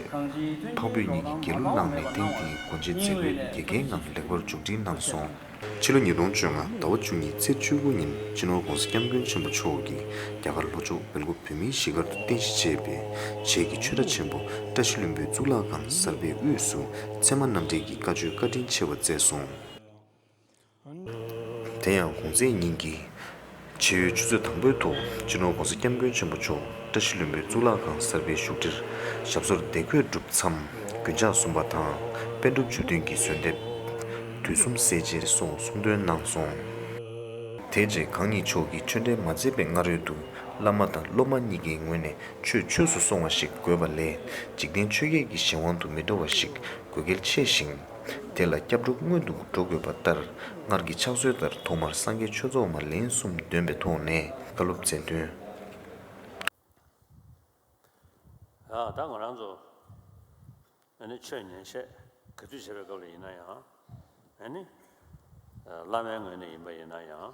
འཕགས་བོད་གཉིས་ཀྱི་རྒྱལ་གླུ་བླངས་ནས་རྟེན་དེའི་སྒོ་འབྱེད་མཛད་སྒོས་དགེ་རྒན་ངང་ལེགས་པར་མཇུག་སྒྲིལ་གནང་སོང་། ཕྱི་ལོ་ཉིས་སྟོང་བཅོ་ལྔ་ཟླ་བ་བཅུ་གཉིས་ཚེས་བཅུ་དགུ་ཉིན་སྤྱི་ནོར་༸གོང་ས་༸སྐྱབས་མགོན་ཆེན་པོ་མཆོག་གིས་རྒྱ་གར་ལྷོ་ཕྱོགས་སྦེལ་ཀོབ་བོད་མིའི་གཞིས་སྒར་དུ་རྟེན་གཞི་བྱས་པའི་བྱེས་ཀྱི་ཆོས་གྲྭ་ཆེན་པོ་བཀྲ་ཤིས་ལྷུན་པོའི་གཙུག་ལག་ཁང་གསར་པའི་དབུས་སུ་ཚད་མ་རྣམ་འགྲེལ་གྱི་བཀའ་ཆོས་བཀའ་དྲིན་ཆེ་བ་བསྩལ་སོང་། དེ་ཡང་གུང་ཚིགས་ཉིན་གྱི་ཕྱེད་ཡོལ་ཆུ་ཚོད་དང་པོའི་ཐོག་སྤྱི་ནོར་༸གོང་ས་༸སྐྱབས་མགོན་ཆེན་པོ་མཆོག་བཀྲ་ཤིས་ལྷུན་པོའི་གཙུག་ལག་ཁང་གསར་པའི་བཞུགས་ཁྲིར་ཞབས་སོར་བདེ་འཁོད་གྲུབ་མཚམས་རྒྱུན་ཆགས་གསུམ་པ་དང་པཎ་གྲུབ་བཅུ་བདུན་གྱི་གསོལ་འདེབས། དུས་གསུམ་གསལ་བྱེད་སོགས་གསུང་འདོན་གནང་སོང་། དེ་རྗེས་གང་ཉིད་མཆོག་གིས་ཆོས་འབྲེལ་མ་མཛད་པའི་སྔ་རོལ་དུ་བླ་མ་དང་སློབ་མ་གཉིས་ཀའི་ངོས་ནས་ཆོས་ཆོས་སུ་སོང་བ་ཞིག་དགོས་པ་ལས་འཇིག་རྟེན་ཆོས་བརྒྱད་ཀྱི་གཞན་དབང་དུ་མི་འགྲོ་བ་ཞིག་དགོས་གལ་ཆེ་ཞིང་། དེ་ལ་སྐྱབས་འགྲོ་སྔོན་དུ་འགྲོ་དགོས་པ་ལྟར། སྔར་གྱི་ཕྱག་སྲོལ་ལྟར་ཐོག་མར་སངས་རྒྱས་ཆོས་ཚོགས་མ་ལན་གསུམ་འདོན་པའི་ཐོག་ནས་བཀའ་སློབ་སྩལ་དོན། ཡ་ད་ང་རང་ཚོ་ཨ་ནི་ཆོས་ཉན་བཤད་ག་དུས་བྱེད་པའི་སྐབས་ལ་ཡིན་ན་ཡང་ཨ་ནི་བླ་མའི་ངོས་ནས་ཡིན་པ་ཡིན་ན་ཡང་།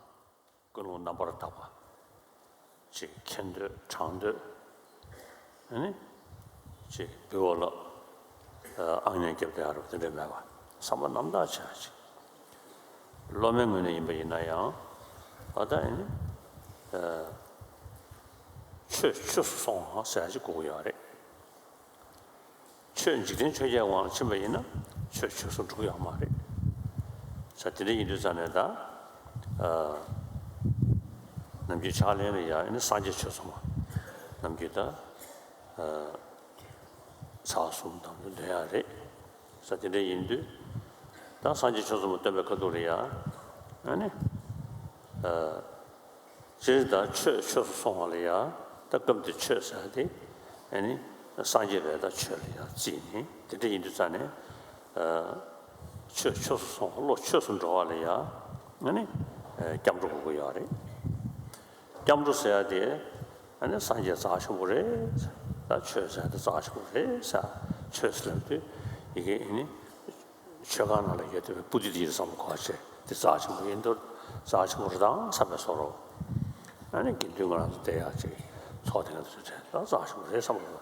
ཀུན་སློང་རྣམ་པར་དག་པ། ཅིག་མཁྱེན་འདོད་དྲང་འདོད། ཨ་ནི། ཅིག་འབུལ་བ་ལ། ཨ་ཨང་ཉན་རྒྱབ་བསྡད་ཡ་རུ་དེ་འདྲ་མེད་པ། བསམ་པ་རྣམ་དག་བྱས་ཅིག་སློབ་མའི་ངོས་ནས་ཡིན་པ་ཡིན་ན་ཡང་། ཨ་ད་ཨ་ནི། ཨ་ཆོས་ཆོས་སུ་སོང་བ་ཟེར་ཡ་ཅིག་དགོས་ཀྱི་ཡོད་རེད། ཆོས་འཇིག་རྟེན་ཆོས་བརྒྱད་དབང་ལ་ཕྱིན་པ་ཡིན་ན་ཆོས་ཆོས་སུ་འགྲོ་གི་ཡོད་མ་རེད། ས་དེ་འདྲ་ཡིན་དུས་ཙང་ནས་ད། ཨ་ནམ་རྒྱུན་ཕྱག་ལེན་ལ་ཡང་ཨ་ནི་སངས་རྒྱས་ཆོས་ཚོགས་མ་ནམ་རྒྱུན་ད། ཨ་ཚར་གསུམ་དང་པོ་འདོན་ཡ་རེད། ས་དེ་འདྲ་ཡིན་དུས། ད་སངས་རྒྱས་ཆོས་ཚོགས་མ་འདོན་པའི་ཁ་ཐུག་ལ་ཡང་ཨ་ནི། ཨ། སྤྱིར་ད་ཆོས་ཆོས་སུ་སོང་བ་ལ་ཡང་ད་སྐབས་འདིར་ཆོས་ཟེར་ཏེ་ཨ་ནི་སངས་རྒྱས་པའི་ད་ཆོས་ལ་ཡང་བརྩིས་ནས་དེ་འདྲ་ཡིན་དུས་ཙང་ནས་ཨ་ཆོས་ཆོས་སུ་སོང་བ་བློ་ཆོས་སུ་འགྲོ་བ་ལ་ཡང་ཨ་ནི་ཨ་སྐྱབས་འགྲོ་དགོས་ཀྱི་ཡོད་རེད། སྐྱབས་འགྲོ་ཟེར་ཡ་དེ་ཨ་ནི་སངས་རྒྱས་རྩ་ཆེན་པོ་རེད། ད་ཆོས་ཟེར་ཡ་དེ་རྩ་ཆེན་པོ་རེད་ཟེར། ཆོས་ཟེར་ལབ་དུས་ཡི་གེ་ཨ་ནི། ཆོས་ཁང་ནང་ལ་ཡོད་བསྡད་པའི་པུ་ཏི་དེ་ཡི་བསམ་གོ་བྱས་དེ་རྩ་ཆེན་པོ་ཡིན་མདོག་རྩ་ཆེན་པོ་རེད་དང་བསམ་པའི་བཟོ་འདྲ། ཨ་ནི་དགེ་འདུན་ང་རང་ཚོ་བསྡད་ཡག་ཅིག་ཚོགས་སྡེ་ང་ཚོ་བྱས་ད་རྩ་ཆེན་པོ་རེད་བསམ་གོ།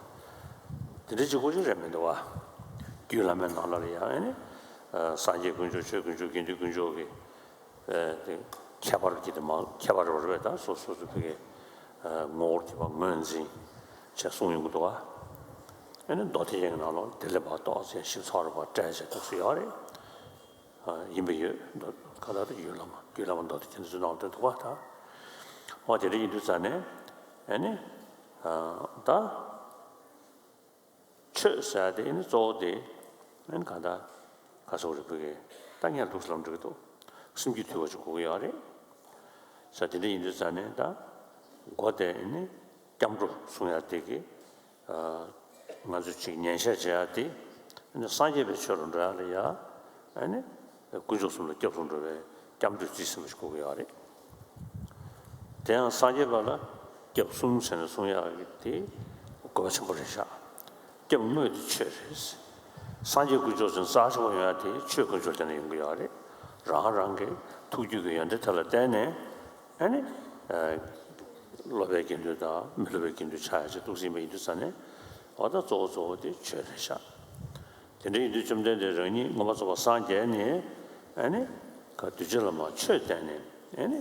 དེ་འདྲ་གཅིག་པོ་ཅིག་རེད་མི་འདུག་བ། རྒྱུད་བླ་མའི་ནང་ལ་ལ་ཡང་ཨ་ནི་སངས་རྒྱས་དཀོན་མཆོག་ཆོས་དཀོན་མཆོག་དགེ་འདུན་དཀོན་མཆོག་གི་དེ་ཁྱད་པར་གྱི་དེ་མང་ཁྱད་པར་རེ་བ་རེད་བས། ད་སོ་སོ་སོ་ཕ་གི་ ངོ་བོར་གྱུར་པ་ངོས་འཛིན་བྱས་གསུངས་ཡོང་གི་འདུག་ག་ཨ་ནི་མདོ་སྡེ་རྒྱན་གྱི་ནང་ལོགས་དེ་ལས་ཕར་ཏོག་ཙམ་ཞིབ་ཚགས་རུ་ཕར་བཀྲལ་བྱས་འདུག་སེ་ཡོད་རེད། ཡིན་པ་ཡོད། མདོ་ག་ལ་དེ་རྒྱུད་བླ་མ་རྒྱུད་བླ་མ་མདོ་སྡེ་རྒྱན་ཚོའི་ནང་དུ་འདུག་ག་ད་འོ་དེ་འདྲ་ཡིན་དུས་ཙང་ནས་ཨ་ནི་ད། ཆོས་ཟེར་ཡ་དེ་ནི་གཙོ་བོ་དེ་ཨ་ནི་གང་ལྟར་ག་སོགས་རིག་པའི་གི་ད་ངས་ལུགས་ལམ་འགྲིག་འདུག་སེམས་རྒྱུད་དུལ་བ་ཅིག་དགོས་ཀྱི་ཡོད་རེད། ས་དེ་འདྲ་ཡིན་དུས་ཙང་ནས་ད་མགོ་དེ་ནི་སྐྱབས་འགྲོ་གསུང་ཡ་དེ་གི་ང་ཚོས་ཅིག་ཉན་བཤད་བྱེད་ཡ་དེ་ཨ་ནི་སངས་རྒྱས་པའི་ཆོས་ལ་འགྲོ་ཡ་ལ་ཡ་ཨ་ནི་དཀོན་མཆོག་གསུམ་ལ་སྐྱབས་སུ་འགྲོ་བའི་སྐྱབས་འགྲོའི་རྩིས་ཟིན་པ་ཞིག་དགོས་ཀྱི་ཡོད་རེད། དེ་ཡང་སངས་རྒྱས་པ་ལ་སྐྱབས་གསུམ་ཟེར་ནས་གསུང་ཡག་གི་དེ་དགོས་པ་ཆེན་པོ་རེད་ཤག་སྐྱབས་དངོས་དེ་ཆོས་རེད། སངས་རྒྱས་དཀོན་མཆོག་ཟེར་ནས་རྩ་ཆེན་པོ་ཡོང་ཡག་དེ་ཆོས་དཀོན་མཆོག་དེ་ནས་ཡོང་གི་ཡོད་རེད། རང་རང་གི་ཐུགས་རྒྱུད་ཀྱི་ཡོན་ཏན་དེ་ལ་བརྟེན་ནས་ཨ་ནི་སློབ་པའི་དགེ་འདུན་དང་མི་སློབ་པའི་དགེ་འདུན་ཆགས་ཡག་ཅིག་འདུག་སེ་ཡིན་པ་ཡིན་དུས་ཙང་ནས་འོ་ད་གཙོ་བོ་གཙོ་བོ་དེ་ཆོས་རེད་ཤག་དེ་འདྲ་ཡིན་དུས་བཅོམ་ལྡན་འདས་རང་ཉིད་མངོན་པར་རྫོགས་པར་སངས་རྒྱས་ནས་ཨ་ནི་ག་གདུལ་བྱ་ལ་མར་ཆོས་བསྟན་ནས་ཨ་ནི་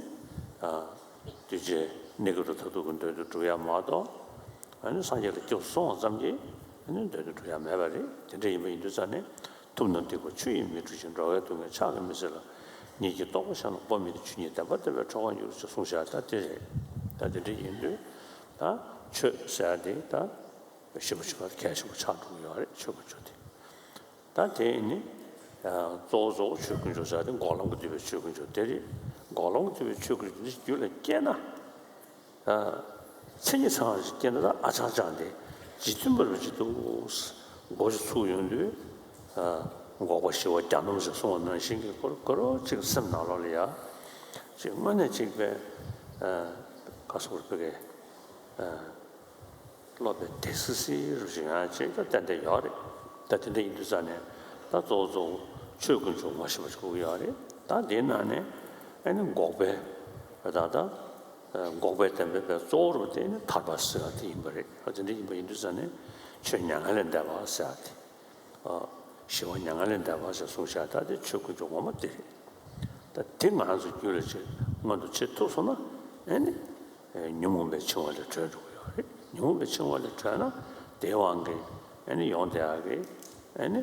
གདུལ་བྱའི་གནས་སྐབས་དང་མཐར་ཐུག་གི་མདོ་དེ་སྒྲུབ་ཡ་མ་གཏོགས་ཨ་ནི་སངས་རྒྱས་ལ་སྐྱབས་སུ་སོང་བ་ཙམ་གྱིས་ཨ་ནི་མདོ་དེ་སྒྲུབ་ཡ་མེད་པ་རེད། དེ་འདྲ་ཡིན་པ་ཡིན་དུས་ཙང་ནས་ཐུབ་རྣམས་སྡིག་པ་ཆུ་ཡིས་མི་འཁྲུ་ཞིང་། འགྲོ་བའི་སྡུག་བསྔལ་ཕྱག་གིས་མི་སེལ་ལ། ཉིད་ཀྱི་རྟོགས་པ་ཤར་ན་དཔག་མེད་དེ། ཆོས་ཉིད་བདེན་པ་བསྟན་པས་འཕྲོག་པར་འགྱུར། ཞེས་གསུངས་བཞག་ད་དེ་རེད། ད་དེ་འདྲ་ཡིན་དུས་ད་ཆོས་ཟེར་ཡ་དེ་ད། ཞིབ་པོ་ཞིབ་པ་གལ་ཆེན་པོ་ཆགས་འགྲོ་གི་ཡོད་རེད། ཆོས་དཀོན་མཆོག་དེ། ད་དེ་ནི་གཙོ་བོ་གཙོ་བོ་ཆོས་དཀོན་མཆོག་ཟེར་ཏེ་འགོག་ལམ་གྱིས་བསྡུས་པའི་ཆོས་དཀོན་མཆོག་དེ་རེད། འགོག་ལམ་གྱིས་བསྡུས་པའི་ཆོས་དཀོན་མཆོག་དེ་རྒྱུད་ལ་སྐྱེས་ན། མཚན་ཉིད་ཚང་བ་ཞིག་སྐྱེས་ན་ད་ཨ་ཅང་ཅང་དེ་རྗེས་མཐུན་པ་རུ་ཅིག་འདུག་མགོ་ཅིག་ཚུགས་ཡོང་དུས་འགོག་པ་ཞི་བ་གྱ་ནོམ་ཞེས་གསུངས་པ་ནང་བཞིན་གྱི་སྐོར་སྐོར་ཅིག་སེམས་ནང་ལོགས་ལ་ཡ་ཅིག་དངོས་གནས་ཅིག་པའི་ག་སོགས་པའི་གི་སློབ་པའི་དེ་སི་སི་རུ་ཞིག་ཡང་ཅིག་ད་ཏན་ཏན་ཡོད་རེད། ད་དེ་འདྲ་ཡིན་དུས་ཙང་ནས་ད་གཙོ་བོ་གཙོ་བོ་ཆོས་དཀོན་མཆོག་ངོ་ཤེས་པ་ཞིག་དགོས་ཀྱི་ཡོད་རེད། ད་དེའི་ནང་ནས་ཨ་ནི་འགོག་པའི་ད་ད་འགོག་པའི་བདེན་པའི་པའི་གཙོ་བོ་རུ་དེ་ནི་ཐར་པ་ཟེར་བ་དེ་ཡིན་པ་རེད། ད་དེ་འདྲ་ཡིན་པ་ཡིན་དུས་ཙང་ནས་ཆོས་མྱ་ངན་ལས་འདས་པ་ཟེར་བ་དེ། ཞི་བ་མྱ་ངན་ལས་འདས་པ་ཞེས་གསུངས་བཞག་ད་དེ་ཆོས་དཀོན་མཆོག་ངོ་མ་དེ་རེད། ད་དེ་ང་ཚོ་རྒྱུད་ལ་ཅིག་མངོན་དུ་བྱེད་ཐུབ་སོང་ན་ཨེ་ནི་ཉོན་མོངས་པའི་འཆིང་བ་ལས་གྲོལ་འགྲོ་གི་ཡོད་རེད། ཉོན་མོངས་པའི་འཆིང་བ་ལས་གྲོལ་ན་དེའི་དབང་གིས་ཨེ་ནི་ཡོང་བསྡད་ཡག་གི་ཨེ་ནི་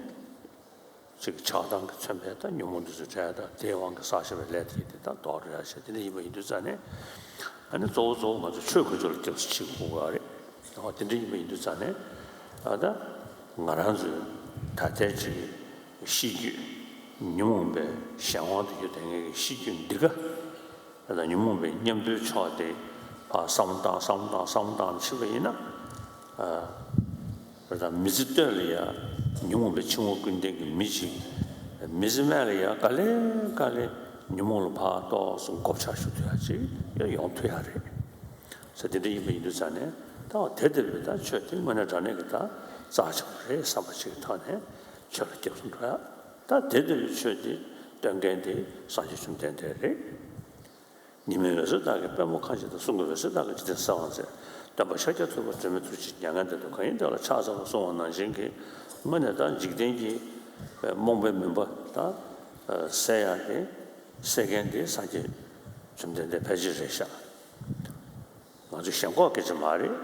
ཅིག་ཆགས་སྡང་གིས་མཚོན་པའི་ད་ཉོན་མོངས་འདི་ཚོ་བྲལ་ད་དེའི་དབང་གིས་བསགས་བཞག་པའི་ལས་དེ་དེ་ད་ལྡོག་འགྲོ་ཡག་ཞེས་དེ་འདྲ་ཡིན་པ་ཡིན་དུས་ཙང་ནས་ཨ་ནི་གཙོ་བོ་གཙོ་བོ་ང་ཚོ་ཆོས་དཀོན་མཆོག་ལ་སྐྱབས་སུ་མཆི་དགོས་པ་རེད། འོ་དེ་འདྲ་ཡིན་པ་ཡིན་དུས་ཙང་ནས་ཨ་ད་ང་རང་ཚོའི་ད་ལྟའི་ཅིག་གི་གཤིས་རྒྱུད་ཉོན་མོངས་པའི་གཞན་དབང་དུ་གྱུར་བསྡད་མཁན་གྱི་གཤིས་རྒྱུད་འདི་ག་ད་ལྟ་ཉོན་མོངས་པའི་ཉམས་རྟོགས་ཕྱོགས་དེ་ཕར་བསམ་བློ་བཏང་བསམ་བློ་བཏང་བསམ་བློ་བཏང་ཕྱིན་པ་ཡིན་ན། ཨ་ད་མི་ཚེ་སྟོད་ལ་ཡ་ཉོན་མོངས་པའི་འཆིང་བ་ཀུན་ལྡན་གྱི་མི་ཅིག་མི་ཚེ་སྨད་ལ་ཡ་ག་ལེ་ག་ལེ་ཉོན་མོངས་ལ་ཕར་ཏོག་ཙམ་མགོ་བོ་ཆག་ཞུ་ཐུབ་ཡ་ཅིག་ཡང་ཡོང་ཐུབ་ཡ་རེད། ས་དེ་འདྲ་ཡིན་པ་ཡིན་དུས་ཙང་ནས་ད་འོ་དེ་ལྟ་བུའི་ད་ཆོས་དེ་དངོས་གནས་དྲང་གནས་ཀྱི་ད་རྩ་ཆེན་པོ་རེད་བསམ་པ་ཅིག་གི་ཐོག་ནས་ཆོས་ལ་སྐྱབས་སུ་འགྲོ་ཡ། ད་དེ་ལྟ་བུའི་ཆོས་དེ་སྟོན་མཁན་དེ་སངས་རྒྱས་བཅོམ་ལྡན་འདས་རེད། ཉི་མའི་འོད་ཟེར་དག་གིས་པདྨོ་ཁ་བྱེ་ད། གསུང་གི་འོད་ཟེར་དག་གིས་འཇིག་རྟེན་གསལ་བར་མཛད། སྟོན་པ་ཤཱཀྱ་ཐུབ་པ་སྒྲོན་མེ་ཐུགས་རྗེས་མྱ་ངན་འདས་རྟོགས། གང་ཡིན་དེ་ལ་ཕྱག་འཚལ་ལོ་གསུངས་པ་ནང་བཞིན་གྱི་དངོས་གནས་ད་འཇིག་རྟེན་གྱི་རྨོངས་པའི་མུན་པ་ད་སེལ་ཡག་གི་སེལ་མཁན་དེ་སངས་རྒྱས་བཅོམ་ལྡན་འདས་ཕལ་ཆེར་རེད་ཤག་ང་ཚོ་ཞེན་ཁོག་སྐད་ཆ་མ་རེད།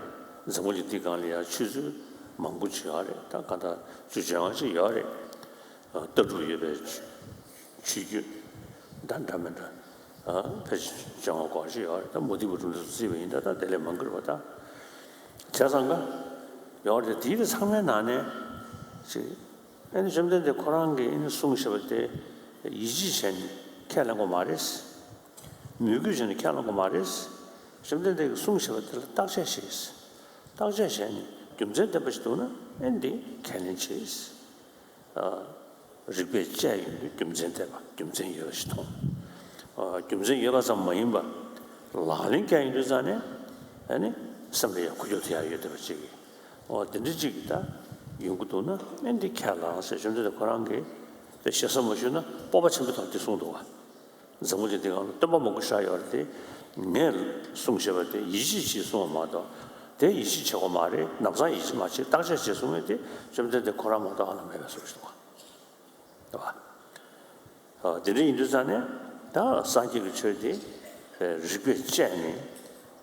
འཛམ་བུ་གླིང་འདི་སྒང་ལ་ཡང་ཆོས་ཚུལ་མང་པོ་ཅིག་ཡོད་རེད། ད་གང་ལྟར་ཆོས་བྱེད་དབང་ཅིག་ཡོད་རེད། ལྟ་གྲུབ་ཡོད་པའི་ཆོས་བརྒྱུད་འདྲ་འདྲ་མི་འདྲ་ཕལ་ཆེར་བྱེད་དབང་སྐོར་ཞིག་ཡོད་རེད། ད་མུ་སྟེགས་པ་གྲུབ་མཐའ་སུ་བརྩིས་པ་ཡིན་ད་ད་དེ་ལས་མང་གི་རེད་པ། ད་བྱས་ཙང་ཀ་ཡོད་རེད། དེའི་ཚང་མའི་ནང་ནས་ཅིག་ཨ་ནི་བཅོམ་ལྡན་འདས་ཁོ་རང་གིས་ཨ་ནི་གསུངས་བཞག་པ་དེ་ཡིད་ཆེས་བྱས་ནས་ཁས་ལེན་དགོས་མ་རེད། མོས་གུས་བྱས་ནས་ཁས་ལེན་དགོས་མ་རེད། བཅོམ་ལྡན་འདས་ཀྱིས་གསུངས་བཞག་པ་དེ་ལ་བརྟག་དཔྱད་བྱེད། བརྟག་དཔྱད་བྱས་ནས་རྒྱུ་མཚན་ལྡན་པ་ཞིག་འདུག་ན་ཨ་ནི་འདི་ཁས་ལེན་བྱེད། རིགས་པས་དཔྱད་ཡོང་དུས་རྒྱུ་མཚན་ལྡན་པ་རྒྱུ་མཚན་ཡོད་པ་ཞིག་མཐོང་། རྒྱུ་མཚན་ཡོད་པ་ཙམ་མ་ཡིན་པར་ལག་ལེན་བཀལ་ཡོང་དུས་ཙང་ནས་ཨ་ནི་སེམས་ལ་ཡང་འགུལ་སྐྱོད་ཐེབས་ཡག་ཡོད་བསྡད་པ་ཅིག་གིས། འོ་དེ་འདྲ་ཅིག་གིས་ད་ཡོང་གི་འདུག་ན་ཨེ་འདི་ཁས་བླངས་ཟེར། བཅོམ་ལྡན་འདས་ཁོ་རང་གིས་དཔེ་ཞེ་ས་མ་ཞུས་ན་སྤོབས་པ་ཆེན་པོའི་ཐོག་འདི་གསུངས་འདུག་བ། འཛམ་བུ་གླིང་འདི་སྒང་ལ་སྟོན་པ་མང་པོ་ཞིག་ཡོད་རེད་དེ། ངས་གསུངས་བཞག་པ་དེ་ཡིད་ཆེས་བྱེད་གསུངས་པ་མ་གཏོགས་དེ་ཡིད་ཆེས་བྱེད་དགོས་མ་རེད། ལམ་སང་ཡིད་ཆེས་མ་བྱེད། བརྟག་དཔྱད་བྱེད་གསུངས་པ་དེ་བཅོམ་ལྡན་འདས་ཁོ་རང་མ་གཏོགས་ཨ་ལ་མེད་པའི་བཟོ་ཞིག་འདུག་བ། རེད་བ། དེ་འདྲ་ཡིན་དུས་ཙང་ནས་ད་སངས་རྒྱས་ཀྱི་ཆོས་དེ་རིགས་པས་དཔྱད་ནས་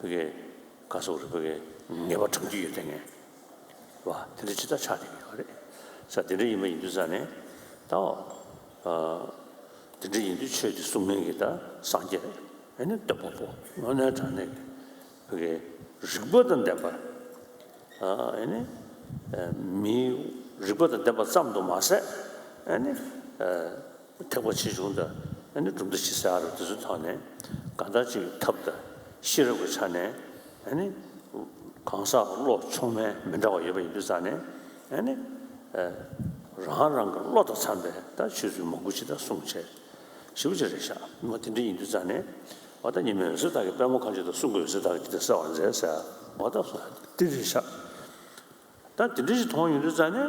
བོད་ཀྱི་ ག་སོགས་རིག་པའི་ངེས་པ་དྲངས་ཀྱི་ཡོད་དེ་ངས་བ་དེ་འདྲ་ཅི་ལྟར་ཆགས་བསྡད་ཀྱི་ཡོད་རེད། ས་དེ་འདྲ་ཡིན་པ་ཡིན་དུས་ཙང་ནས་ད་འོ་དེ་འདྲ་ཡིན་དུས་ཆོས་དེ་གསུང་མཁན་གྱི་ད་སངས་རྒྱས་ཨེ་ནི་སྟོན་པ་པོ་དངོས་གནས་དྲང་གནས་ཀྱི་རིག་པ་དང་ལྡན་པ་ཨེ་ནི་མིའི་རིག་པ་དང་ལྡན་པ་ཙམ་དུ་མ་ཟད་ཨེ་ནི། ཐེག་པ་ཆེ་ཆུང་དང་ཨ་ནི་གྲུབ་མཐའ་ཆེ་ཆུང་དེ་ཚོའི་ཐོག་ནས་གང་ལྟར་ཅིག་ཐབས་དང་ཤེས་རབ་ཀྱི་ཆ་ནས་ཨ་ནི་གང་ཟག་བློ་ཆུང་མའི་མི་འདྲ་བ་ཡོད་པ་ཡིན་དུས་ཙང་ནས་ཨ་ནི་རང་རང་གི་བློ་དང་འཚམ་པའི་ད་ཆོས་ཚུལ་མང་པོ་ཅིག་ད་གསུངས་བྱས་ཞེ་པོ་ཅིག་རེད་ཤག་འོ་དེ་འདྲ་ཡིན་དུས་ཙང་ནས་འོ་ད་ཉི་མའི་འོད་ཟེར་དག་གིས་པདྨ་གངས་ཅན་དུ་གསུང་གི་འོད་ཟེར་དག་གིས་ཇི་ལྟར་གསལ་བར་མཛད་ཟེར་འོ་ད་སོ་དེ་རེད་ཤག་ད་དེ་འདྲ་ཞིག་མཐོང་ཡོང་དུས་ཙང་ནས་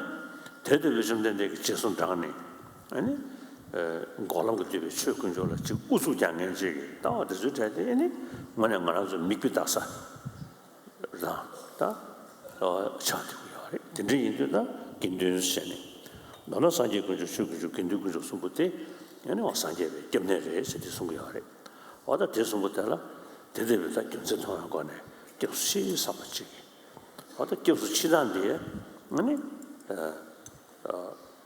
དེ་ལྟ་བུའི་བཅོམ་ལྡན་འདས་ཀྱི་རྗེས་སུ་འབྲངས་ནས་ཨ་ནི་འགོག་ལམ་གྱིས་བསྡུས་པའི་ཆོས་དཀོན་མཆོག་ལ་ཅིག་ཨུ་ཚུགས་རྒྱག་མཁན་ཅིག་གིས་ལྟ་བ་དེ་ཚོའི་གྲས་དེ་ཨ་ནི་དངོས་གནས་ང་རང་ཚོ་མིག་དཔེ་ལྟ་ས་རང་ད་ཆགས་བསྡད་ཀྱི་ཡོད་རེད། དེ་འདྲ་ཡིན་དུས་ད་དགེ་འདུན་ཟེར་ནས་མདོར་ན་སངས་རྒྱས་དཀོན་མཆོག་ཆོས་དཀོན་མཆོག་དགེ་འདུན་དཀོན་མཆོག་གསུམ་པོ་དེ་ཨ་ནི་འོ་སངས་རྒྱས་པའི་སྐྱབས་གནས་རེད་ཟེར་དེ་གསུང་གི་ཡོད་རེད། འོ་ད་དེ་གསུམ་པོ་དེ་ལ་དེ་ལྟ་བུའི་ད་རྒྱུ་མཚན་མཐོང་བའི་སྒོ་ནས་སྐྱབས་སུ་མཆི་བསམ་པ་ཅིག་འོ་ད་སྐྱབས་སུ་མཆི་སྟངས་འདི་ཨ་ནི་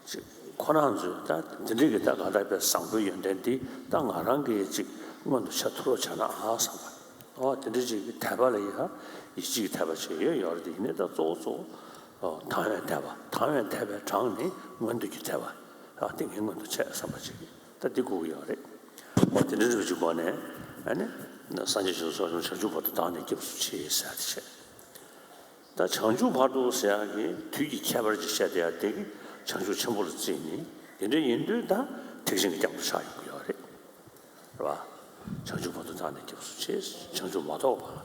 ཅིག་ཁོ་རང་ཚོས་ད་འདི་འདྲའི་གི་ད་ག་ད་པའི་བཟང་པོའི་ཡོན་ཏན་འདི་ད་ང་རང་གིས་ཅིག་མངོན་དུ་བྱ་ཐུབ་རོགས་བྱ་ན་ཨ་བསམ་པ། འོ་དེ་འདྲ་ཅིག་གི་དད་པ་ལ་ཡ་ཡིད་ཆེས་ཀྱི་དད་པ་བྱེད་ཡོད་ཡོད་རེད། དེ་ཡིན་ནའི་ད་གཙོ་བོ་གཙོ་བོ་དང་བའི་དད་པ་དང་བའི་དད་པའི་གྲངས་ནི་མངོན་མཐོ་གི་དད་པ་ཨ་དེ་ངས་མངོན་དུ་བྱས་བསམ་པ་ཅིག་ད་འདི་དགོས་ཀྱི་ཡོད་རེད། འོ་དེ་འདྲ་རེད་པ་ཅིག་གོ་ནས་ཨ་ནི་སངས་རྒྱས་བྱང་སེམས་ཚོགས་ཆུང་བྱང་ཆུབ་བར་དུ་བདག་ནི་སྐྱབས་སུ་མཆི་ཟེར་ཏེ་བྱས། ད་བྱང་ཆུབ་བར་དུ་ཟེར་ཡག་གི་དུས་ཀྱི་ཁྱད་པར་ཅིག་བཤད་བསྡད་ཡག་དེ་གི་བྱང་ཆུབ་ཆེན་པོ་ལ་བརྩིས་ནས་དེ་འདྲ་ཡིན་དུས་ད་ཐེག་ཆེན་གྱི་སྐྱབས་འགྲོ་ཆགས་ཡོང་གི་ཡོད་རེད། རེད་བ། བྱང་ཆུབ་བར་དུ་བདག་ནི་སྐྱབས་སུ་མཆི། བྱང་ཆུབ་མ་ཐོབ་པར་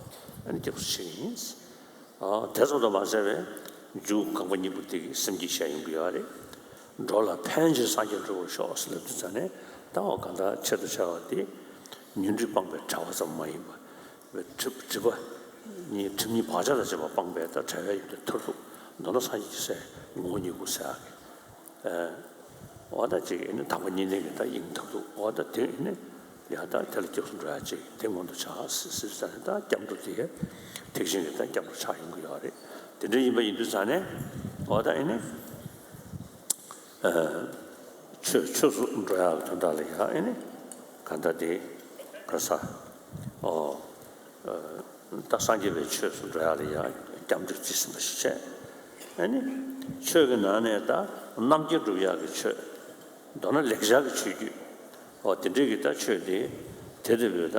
ཨ་ནི་སྐྱབས་སུ་མཆི་གི་ཡིན། ཨ་དེ་ཙམ་དུ་མ་ཟད་པའི་མཇུག་རྐང་པ་གཉིས་པོ་དེ་གི་སེམས་བསྐྱེད་བྱས་ཡོང་གི་ཡོད་རེད། འགྲོ་ལ་ཕན་ཕྱིར་སངས་རྒྱས་འགྲུབ་པར་ཤོག་ཟེར་ལབ་དུས་ཙང་ནས་ད་འོ་གང་ལྟར་ཆེད་དུ་བྱ་བ་དེ་ཉོན་སྒྲིབ་སྤངས་པའི་བྱ་བ་ཙམ་མ་ཡིན་པར། སྒྲིབ་སྒྲིབ་པ་གཉིས་སྒྲིབ་གཉིས་བག་ཆགས་དང་བཅས་པ་སྤངས་པའི་ད་བྱ་བའི་ཡོན་ཏན་མཐར་ཐུག་མདོར་ན་སངས་རྒྱས་ཀྱི་སའི་ངོ་བོ་ཉིད་སྐུ་ཟེར་ཡག་གི་འོ་ད་ཅིག་ཨེ་ནི་དམ་པ་བརྙེས་ལྡན་གྱི་ད་དབྱིངས་མཐར་ཐུག་འོ་ད་དེ་ཨེ་ནི་ཡང་ད་དེ་ལ་སྐྱབས་སུ་འགྲོ་ཡག་ཅིག་དེ་མངོན་དུ་བྱ་ཟེར་ཟེར་ཙང་ནས་ད་སྐྱབས་འགྲོ་དེ་ཐེག་ཆེན་གྱི་ད་སྐྱབས་འགྲོ་ཆགས་ཡོང་གི་ཡོད་རེད། དེ་འདྲ་ཡིན་པ་ཡིན་དུས་ཙང་ནས་འོ་ད་ཨེ་ནི། ཆོས་ཆོས་སུ་འགྲོ་ཡག་དོན་དག་ལ་ཡང་ཨེ་ནི་ག་ད་དེ་ག་ས་ཨོ་ད་སངས་རྒྱས་པའི་ཆོས་སུ་འགྲོ་ཡག་ལ་ཡང་སྐྱབས་འགྲོ་རྩིས་ཟིན་པ་ཞིག་བྱས། ཨེ་ནི་ཆོས་ཀྱི་ནང་ནས་ད་རྣམ་མཁྱེན་སྒྲུབ་ཡག་གི་ཆོས། མདོར་ན་ལེགས་སྦྱར་གྱི་ཆོས་བརྒྱུད། ཨོ་དེ་འདྲའི་གི་ད་ཆོས་དེ་དེ་ལྟ་བུའི་ད་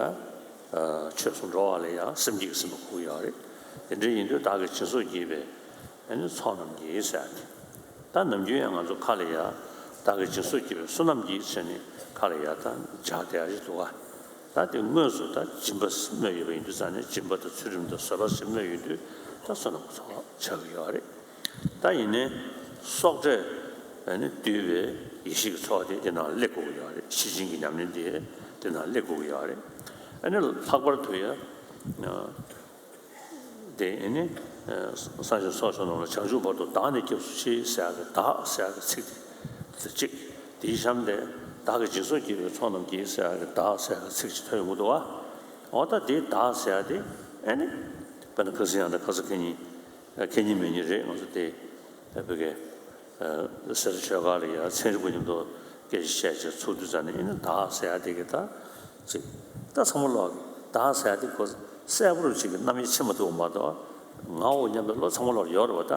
ཆོས་སུ་འགྲོ་བ་ལ་ཡང་སེམས་བསྐྱེད་ཀྱི་སེམས་པ་དགོས་ཀྱི་ཡོད་རེད། དེ་འདྲ་ཡིན་དུས་བདག་གིས་སྦྱིན་སོགས་བགྱིས་པའི་ཨེ་ནི་ཚོགས་རྣམས་ཀྱིས་ཟེར་ཡག་དེ། ད་ནམ་རྒྱུན་ཡང་ང་ཚོ་ཁ་ལ་ཡ་བདག་གིས་སྦྱིན་སོགས་བགྱིས་པའི་བསོད་ནམས་ཀྱིས་ཟེར་ནས་ཁ་ལ་ཡ་ད་འཇགས་བསྡད་ཡག་ཅིག་འདུག་ག་ད་དེ་དངོས་སུ་ད་སྦྱིན་པ་སྨོས་ཡོད་པ་ཡིན་དུས་ཙང་ནས་སྦྱིན་པ་དང་ཚུལ་ཁྲིམས་དང་བཟོད་པ་ཞིག་སྨོས་ཡོད་དུས་ད་བསོད་ནམས་ཀྱི་ཚོགས་ཆགས་ཀྱི་ཡོད་རེད། ད་ཡིན་ནའི་སྲོག་བྲལ་ཨ་ནི་བཏུལ་བའི་ཡེ་ཤེས་ཀྱི་ཚོགས་དེ་དེ་ནང་སླེབས་དགོས་ཀྱི་ཡོད་རེད། ཤེར་ཕྱིན་གྱི་ཉམས་ལེན་དེ་དེ་ནང་སླེབས་དགོས་ཀྱི་ཡོད་རེད། ཨ་ནི་ལྷག་པར་དུ་ཡ། དེ་ཨེ་ནི། སངས་རྒྱས་ཚོགས་ཆོས་རྣམས་ལ་བྱང་ཆུབ་བར་དུ་བདག་ནི་སྐྱབས་སུ་མཆི་ཟེར་ཡག་གི་བདག་ཟེར་ཡག་གི་ཚིག་དེ་གཅིག་དེའི་གཤམ་དེ་བདག་གིས་སྦྱིན་སོགས་བགྱིས་པའི་ཚོགས་རྣམས་ཀྱིས་ཟེར་ཡག་གི་བདག་ཟེར་ཡག་གི་ཚིག་གཅིག་ཐོན་ཡོང་གི་འདུག་བ། འོ་ད་དེའི་བདག་ཟེར་ཡག་དེ་ཨེ་ནི། དཔེར་ན་ཁ་སང་ཡང་ད་ཁ་སང་ཁེ་ཉིན་ཁེ་ཉིན་མེ་ཉིན་རེད། ང་ཚོ་དེ་བོད་སྐད་སེ་ར་ཆོས་སྒར་ལ་ཡང་ཚན་རིག་པ་མཉམ་དུ་སྐད་ཆ་བཤད་བྱས་ཚུགས་དུས་ཙང་ནས་ཨེ་ནི་བདག་ཟེར་ཡག་དེ་གི་ད། ཅིག་ད་ཚང་མ་ལོག་གི་བདག་ཟེར་ཡག་དེ་ཁོ་གསལ་པོ་རུ་ཅིག་གི་རྣམ་དབྱེ་ཕྱེ་མ་ཐུབ་པ་མ་གཏོགས་ངའོ་སྙམ་པའི་བློ་ཚང་མ་ལོག་ཡོད་རེད་བ་ད།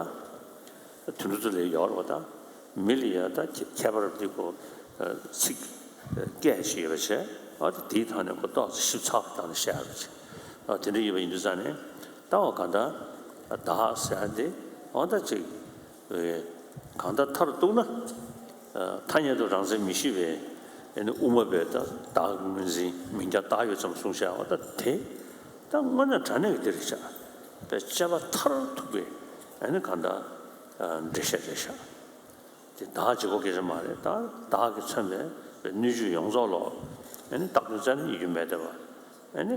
དོན་འགྲུབ་ཚོ་ལ་ཡོད་རེད་བ་ད། མི་ལ་ཡ་ད་ཁྱད་པར་དེ་ཁོ་ཚིག་སྐད་ཅིག་ཡོད་པ་བྱས་ཨ་ད་དེའི་ཐོག་ནས་ཁོ་ཏོག་ཙམ་ཞིབ་ཚགས་བཏང་ནས་བཤད་ཡག་རེད་ཅིག་ཨ་དེ་འདྲ་ཡོད་པ་ཡིན་དུས་ཙང་ནས་ད་འོ་གང་ལྟར་བདག་ཟེར་ཡག་དེ་འོ་ད་ཅིག་གང་ལྟར་མཐར་གཏུགས་ན། ཐ་སྙད་དུ་རང་མཚན་མི་ཤེས་པའི་ཨེ་ནི་དབུ་མ་པས་ད་བདག་གི་ངོས་འཛིན་མིང་རྐྱང་བཏགས་ཡོད་ཙམ་གསུངས་བཞག་པ་ད་དེ་ད་དངོས་གནས་དྲང་གནས་ཀྱི་དེ་རེད་ཤག་དཔེ་དཔྱད་པ་མཐར་ཐུག་པའི་ཨེ་ནི་གང་ལྟར་འགྲེལ་བཤད་རེད་ཤག་དེ་བདག་གཅིག་པོ་སྐད་ཆ་མ་རེད། ད་བདག་གིས་མཚོན་པའི་སྣོད་བཅུད་ཡོངས་རྫོགས་ལོ་ཨེ་ནི་བཏགས་དོན་རྩ་ནས་ཡོད་མེད་དེ་བ། ཨེ་ནི་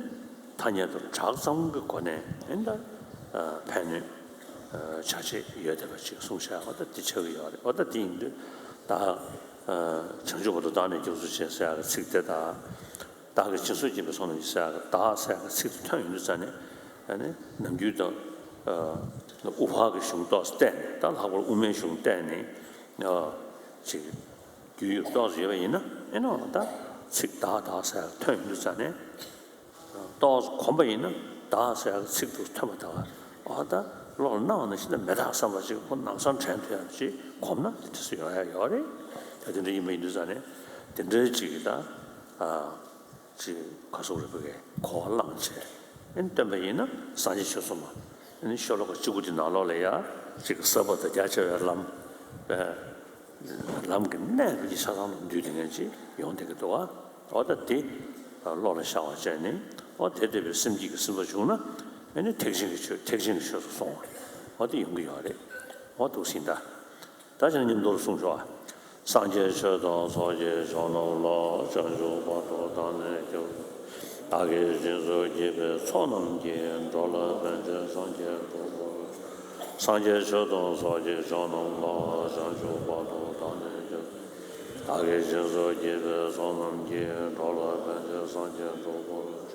ཐ་སྙད་དུ་གྲགས་ཙམ་གྱི་སྒོ་ནས་ཨེ་ནི་ད་ཕན་གནོད་བྱ་བྱེད་ཡོད་བསྡད་པ་ཅིག་གསུངས་བཞག་པ་ད་འདི་ཆགས་ཀྱི་ཡོད་རེད། འོ་ད་འདི་ཡིན་དུས་ད་བྱང་ཆུབ་བར་དུ་བདག་ནི་སྐྱབས་སུ་མཆི་ཟེར་ཡག་གི་ཚིག་དེ་དང་། བདག་གིས་སྦྱིན་སོགས་བགྱིས་པའི་ཚོགས་རྣམས་ཀྱིས་ཟེར་ཡག་གི་བདག་ཟེར་ཡག་གི་ཚིག་དེ་ཐོན་ཡོང་དུས་ཙང་ནས་ ཨ་ནི་ནམ་རྒྱུན་དང་། ཨ། དབུ་ཕར་གྱི་གཞུང་ཏོག་ཙམ་བལྟས་ནས། ད་ལྷག་པར་དབུ་མའི་གཞུང་བལྟས་ནས། ཨ། ཅིག་རྒྱུས་ཡོད་ཏོག་ཙམ་ཡོད་པ་ཡིན་ན། ཨེ་ནོ་ད་ཚིག་དག་དག་ཟེར་ཐོན་ཡོང་དུས་ཙ་ནས། ཏོག་ཙམ་གོམས་པ་ཡིན་ན་དག་ཟེར་ཚིག་དེ་ཐོན་པ་དང་། ཨ། ད་བློ་ལ་སྣང་བ་ནང་བཞིན་དུ་མི་རྟག་བསམ་པ་ཅིག་ཁོ་ནམ་སང་དྲན་ཐུབ་ཡག་ཅིག་གོམས་ན་དེ་འདྲ་སུ་ཡོང་ཡག་ཡོད་རེད། ད་དེ་འདྲ་ཡིན་པ་ཡིན་དུས་ཙ་ནས་དེ་འདྲའི་ཅིག་གི་ད། ཨ། ཅིག་ག་སོགས་རིག་པ་གིས་གོ་བ་བླངས་བྱས། ཨེ་ནི་སྟོན་པ་ཡིན་ན་སངས་རྒྱས་ཆོས་གསུངས་པ། ཨེ་ནི་ཤོ་ལོ་ཀ་བཅུ་དགུ་དེ་ནང་ལོགས་ལ་ཡ་ཅིག་གི་ཟབ་པ་དང་རྒྱ་ཆེ་བའི་ལམ། ཨེ། ལམ་གྱི་གནད་ཀྱི་ཆ་ཚང་ལ་འདུས་དེ་ངན་ཅིག་ཡོང་བསྡད་ཀྱི་འདུག་བ། འོ་ད་དེ་བློ་ལ་ཤར་བ་བྱས་ནས། འོ་དེ་ལྟ་བུའི་སེམས་བསྐྱེད་ཀྱི་སེམས་པ་བྱུང་ན། ཨེ་ནི་ཐེག་ཆེན་གྱི་ཆོས་ཐེག་ཆེན་གྱི་ཆོས་སུ་སོང་བ། འོ་དེ་ཡོང་གི་ཡོད་རེད། འོ་འདུག་སེ་ཡིན་ད། ད་ཅི་ནས་མཉམ་དུ་གསུང་ཤོག། སངས་རྒྱས་ཆོས་དང་ཚོགས་ཀྱི་མཆོག་རྣམས་ལ། བྱང་ཆུབ་བར་དུ་བདག་ནི་སྐྱབས། བདག་གིས་སྦྱིན་སོགས་བགྱིས་པའི་ཚོགས་རྣམས་ཀྱིས། འགྲོ་ལ་ཕན་ཕྱིར་སངས་རྒྱས་འགྲུབ་པར་ཤོག། སངས་རྒྱས་ཆོས་དང་ཚོགས་ཀྱི་མཆོག་རྣམས་ལ། བྱང་ཆུབ་བར་དུ་བདག་ནི་སྐྱབས། བདག་གིས་སྦྱིན་སོགས་བགྱིས་པའི་ཚོགས་རྣམས་ཀྱིས། འགྲོ་ལ་ཕན་ཕྱིར་སངས་རྒྱས་འགྲུབ་པར་ཤོག།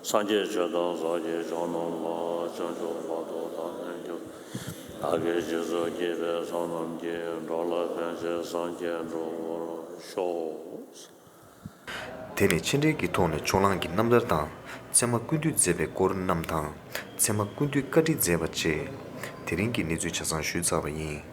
སངས་རྒྱས་ཆོས་དང་ཚོགས་ཀྱི་མཆོག་རྣམས་ལ། བྱང་ཆུབ་བར་དུ་བདག་ནི་སྐྱབས། བདག་གིས་སྦྱིན་སོགས་བགྱིས་པའི་ཚོགས་རྣམས་ཀྱིས། འགྲོ་ལ་ཕན་ཕྱིར་སངས་རྒྱས་འགྲུབ་པར་ཤོག། དེ་ནས་ཕྱི་འབྲེལ་གྱི་ཐོག་ནས་ཕྱོགས་གླང་གི་རྣམ་ཐར་དང་། ཚད་མ་ཀུན་བཏུས་མཛད་པའི་སྐོར་རྣམས་དང་། ཚད་མ་ཀུན་བཏུས་བཀའ་ཁྲིད་མཛད་པ་བཅས། དེ་རིང་གི་གནས་ཚུལ་ཆ་ཚང་ཞུས་ཚར་བ་ཡིན།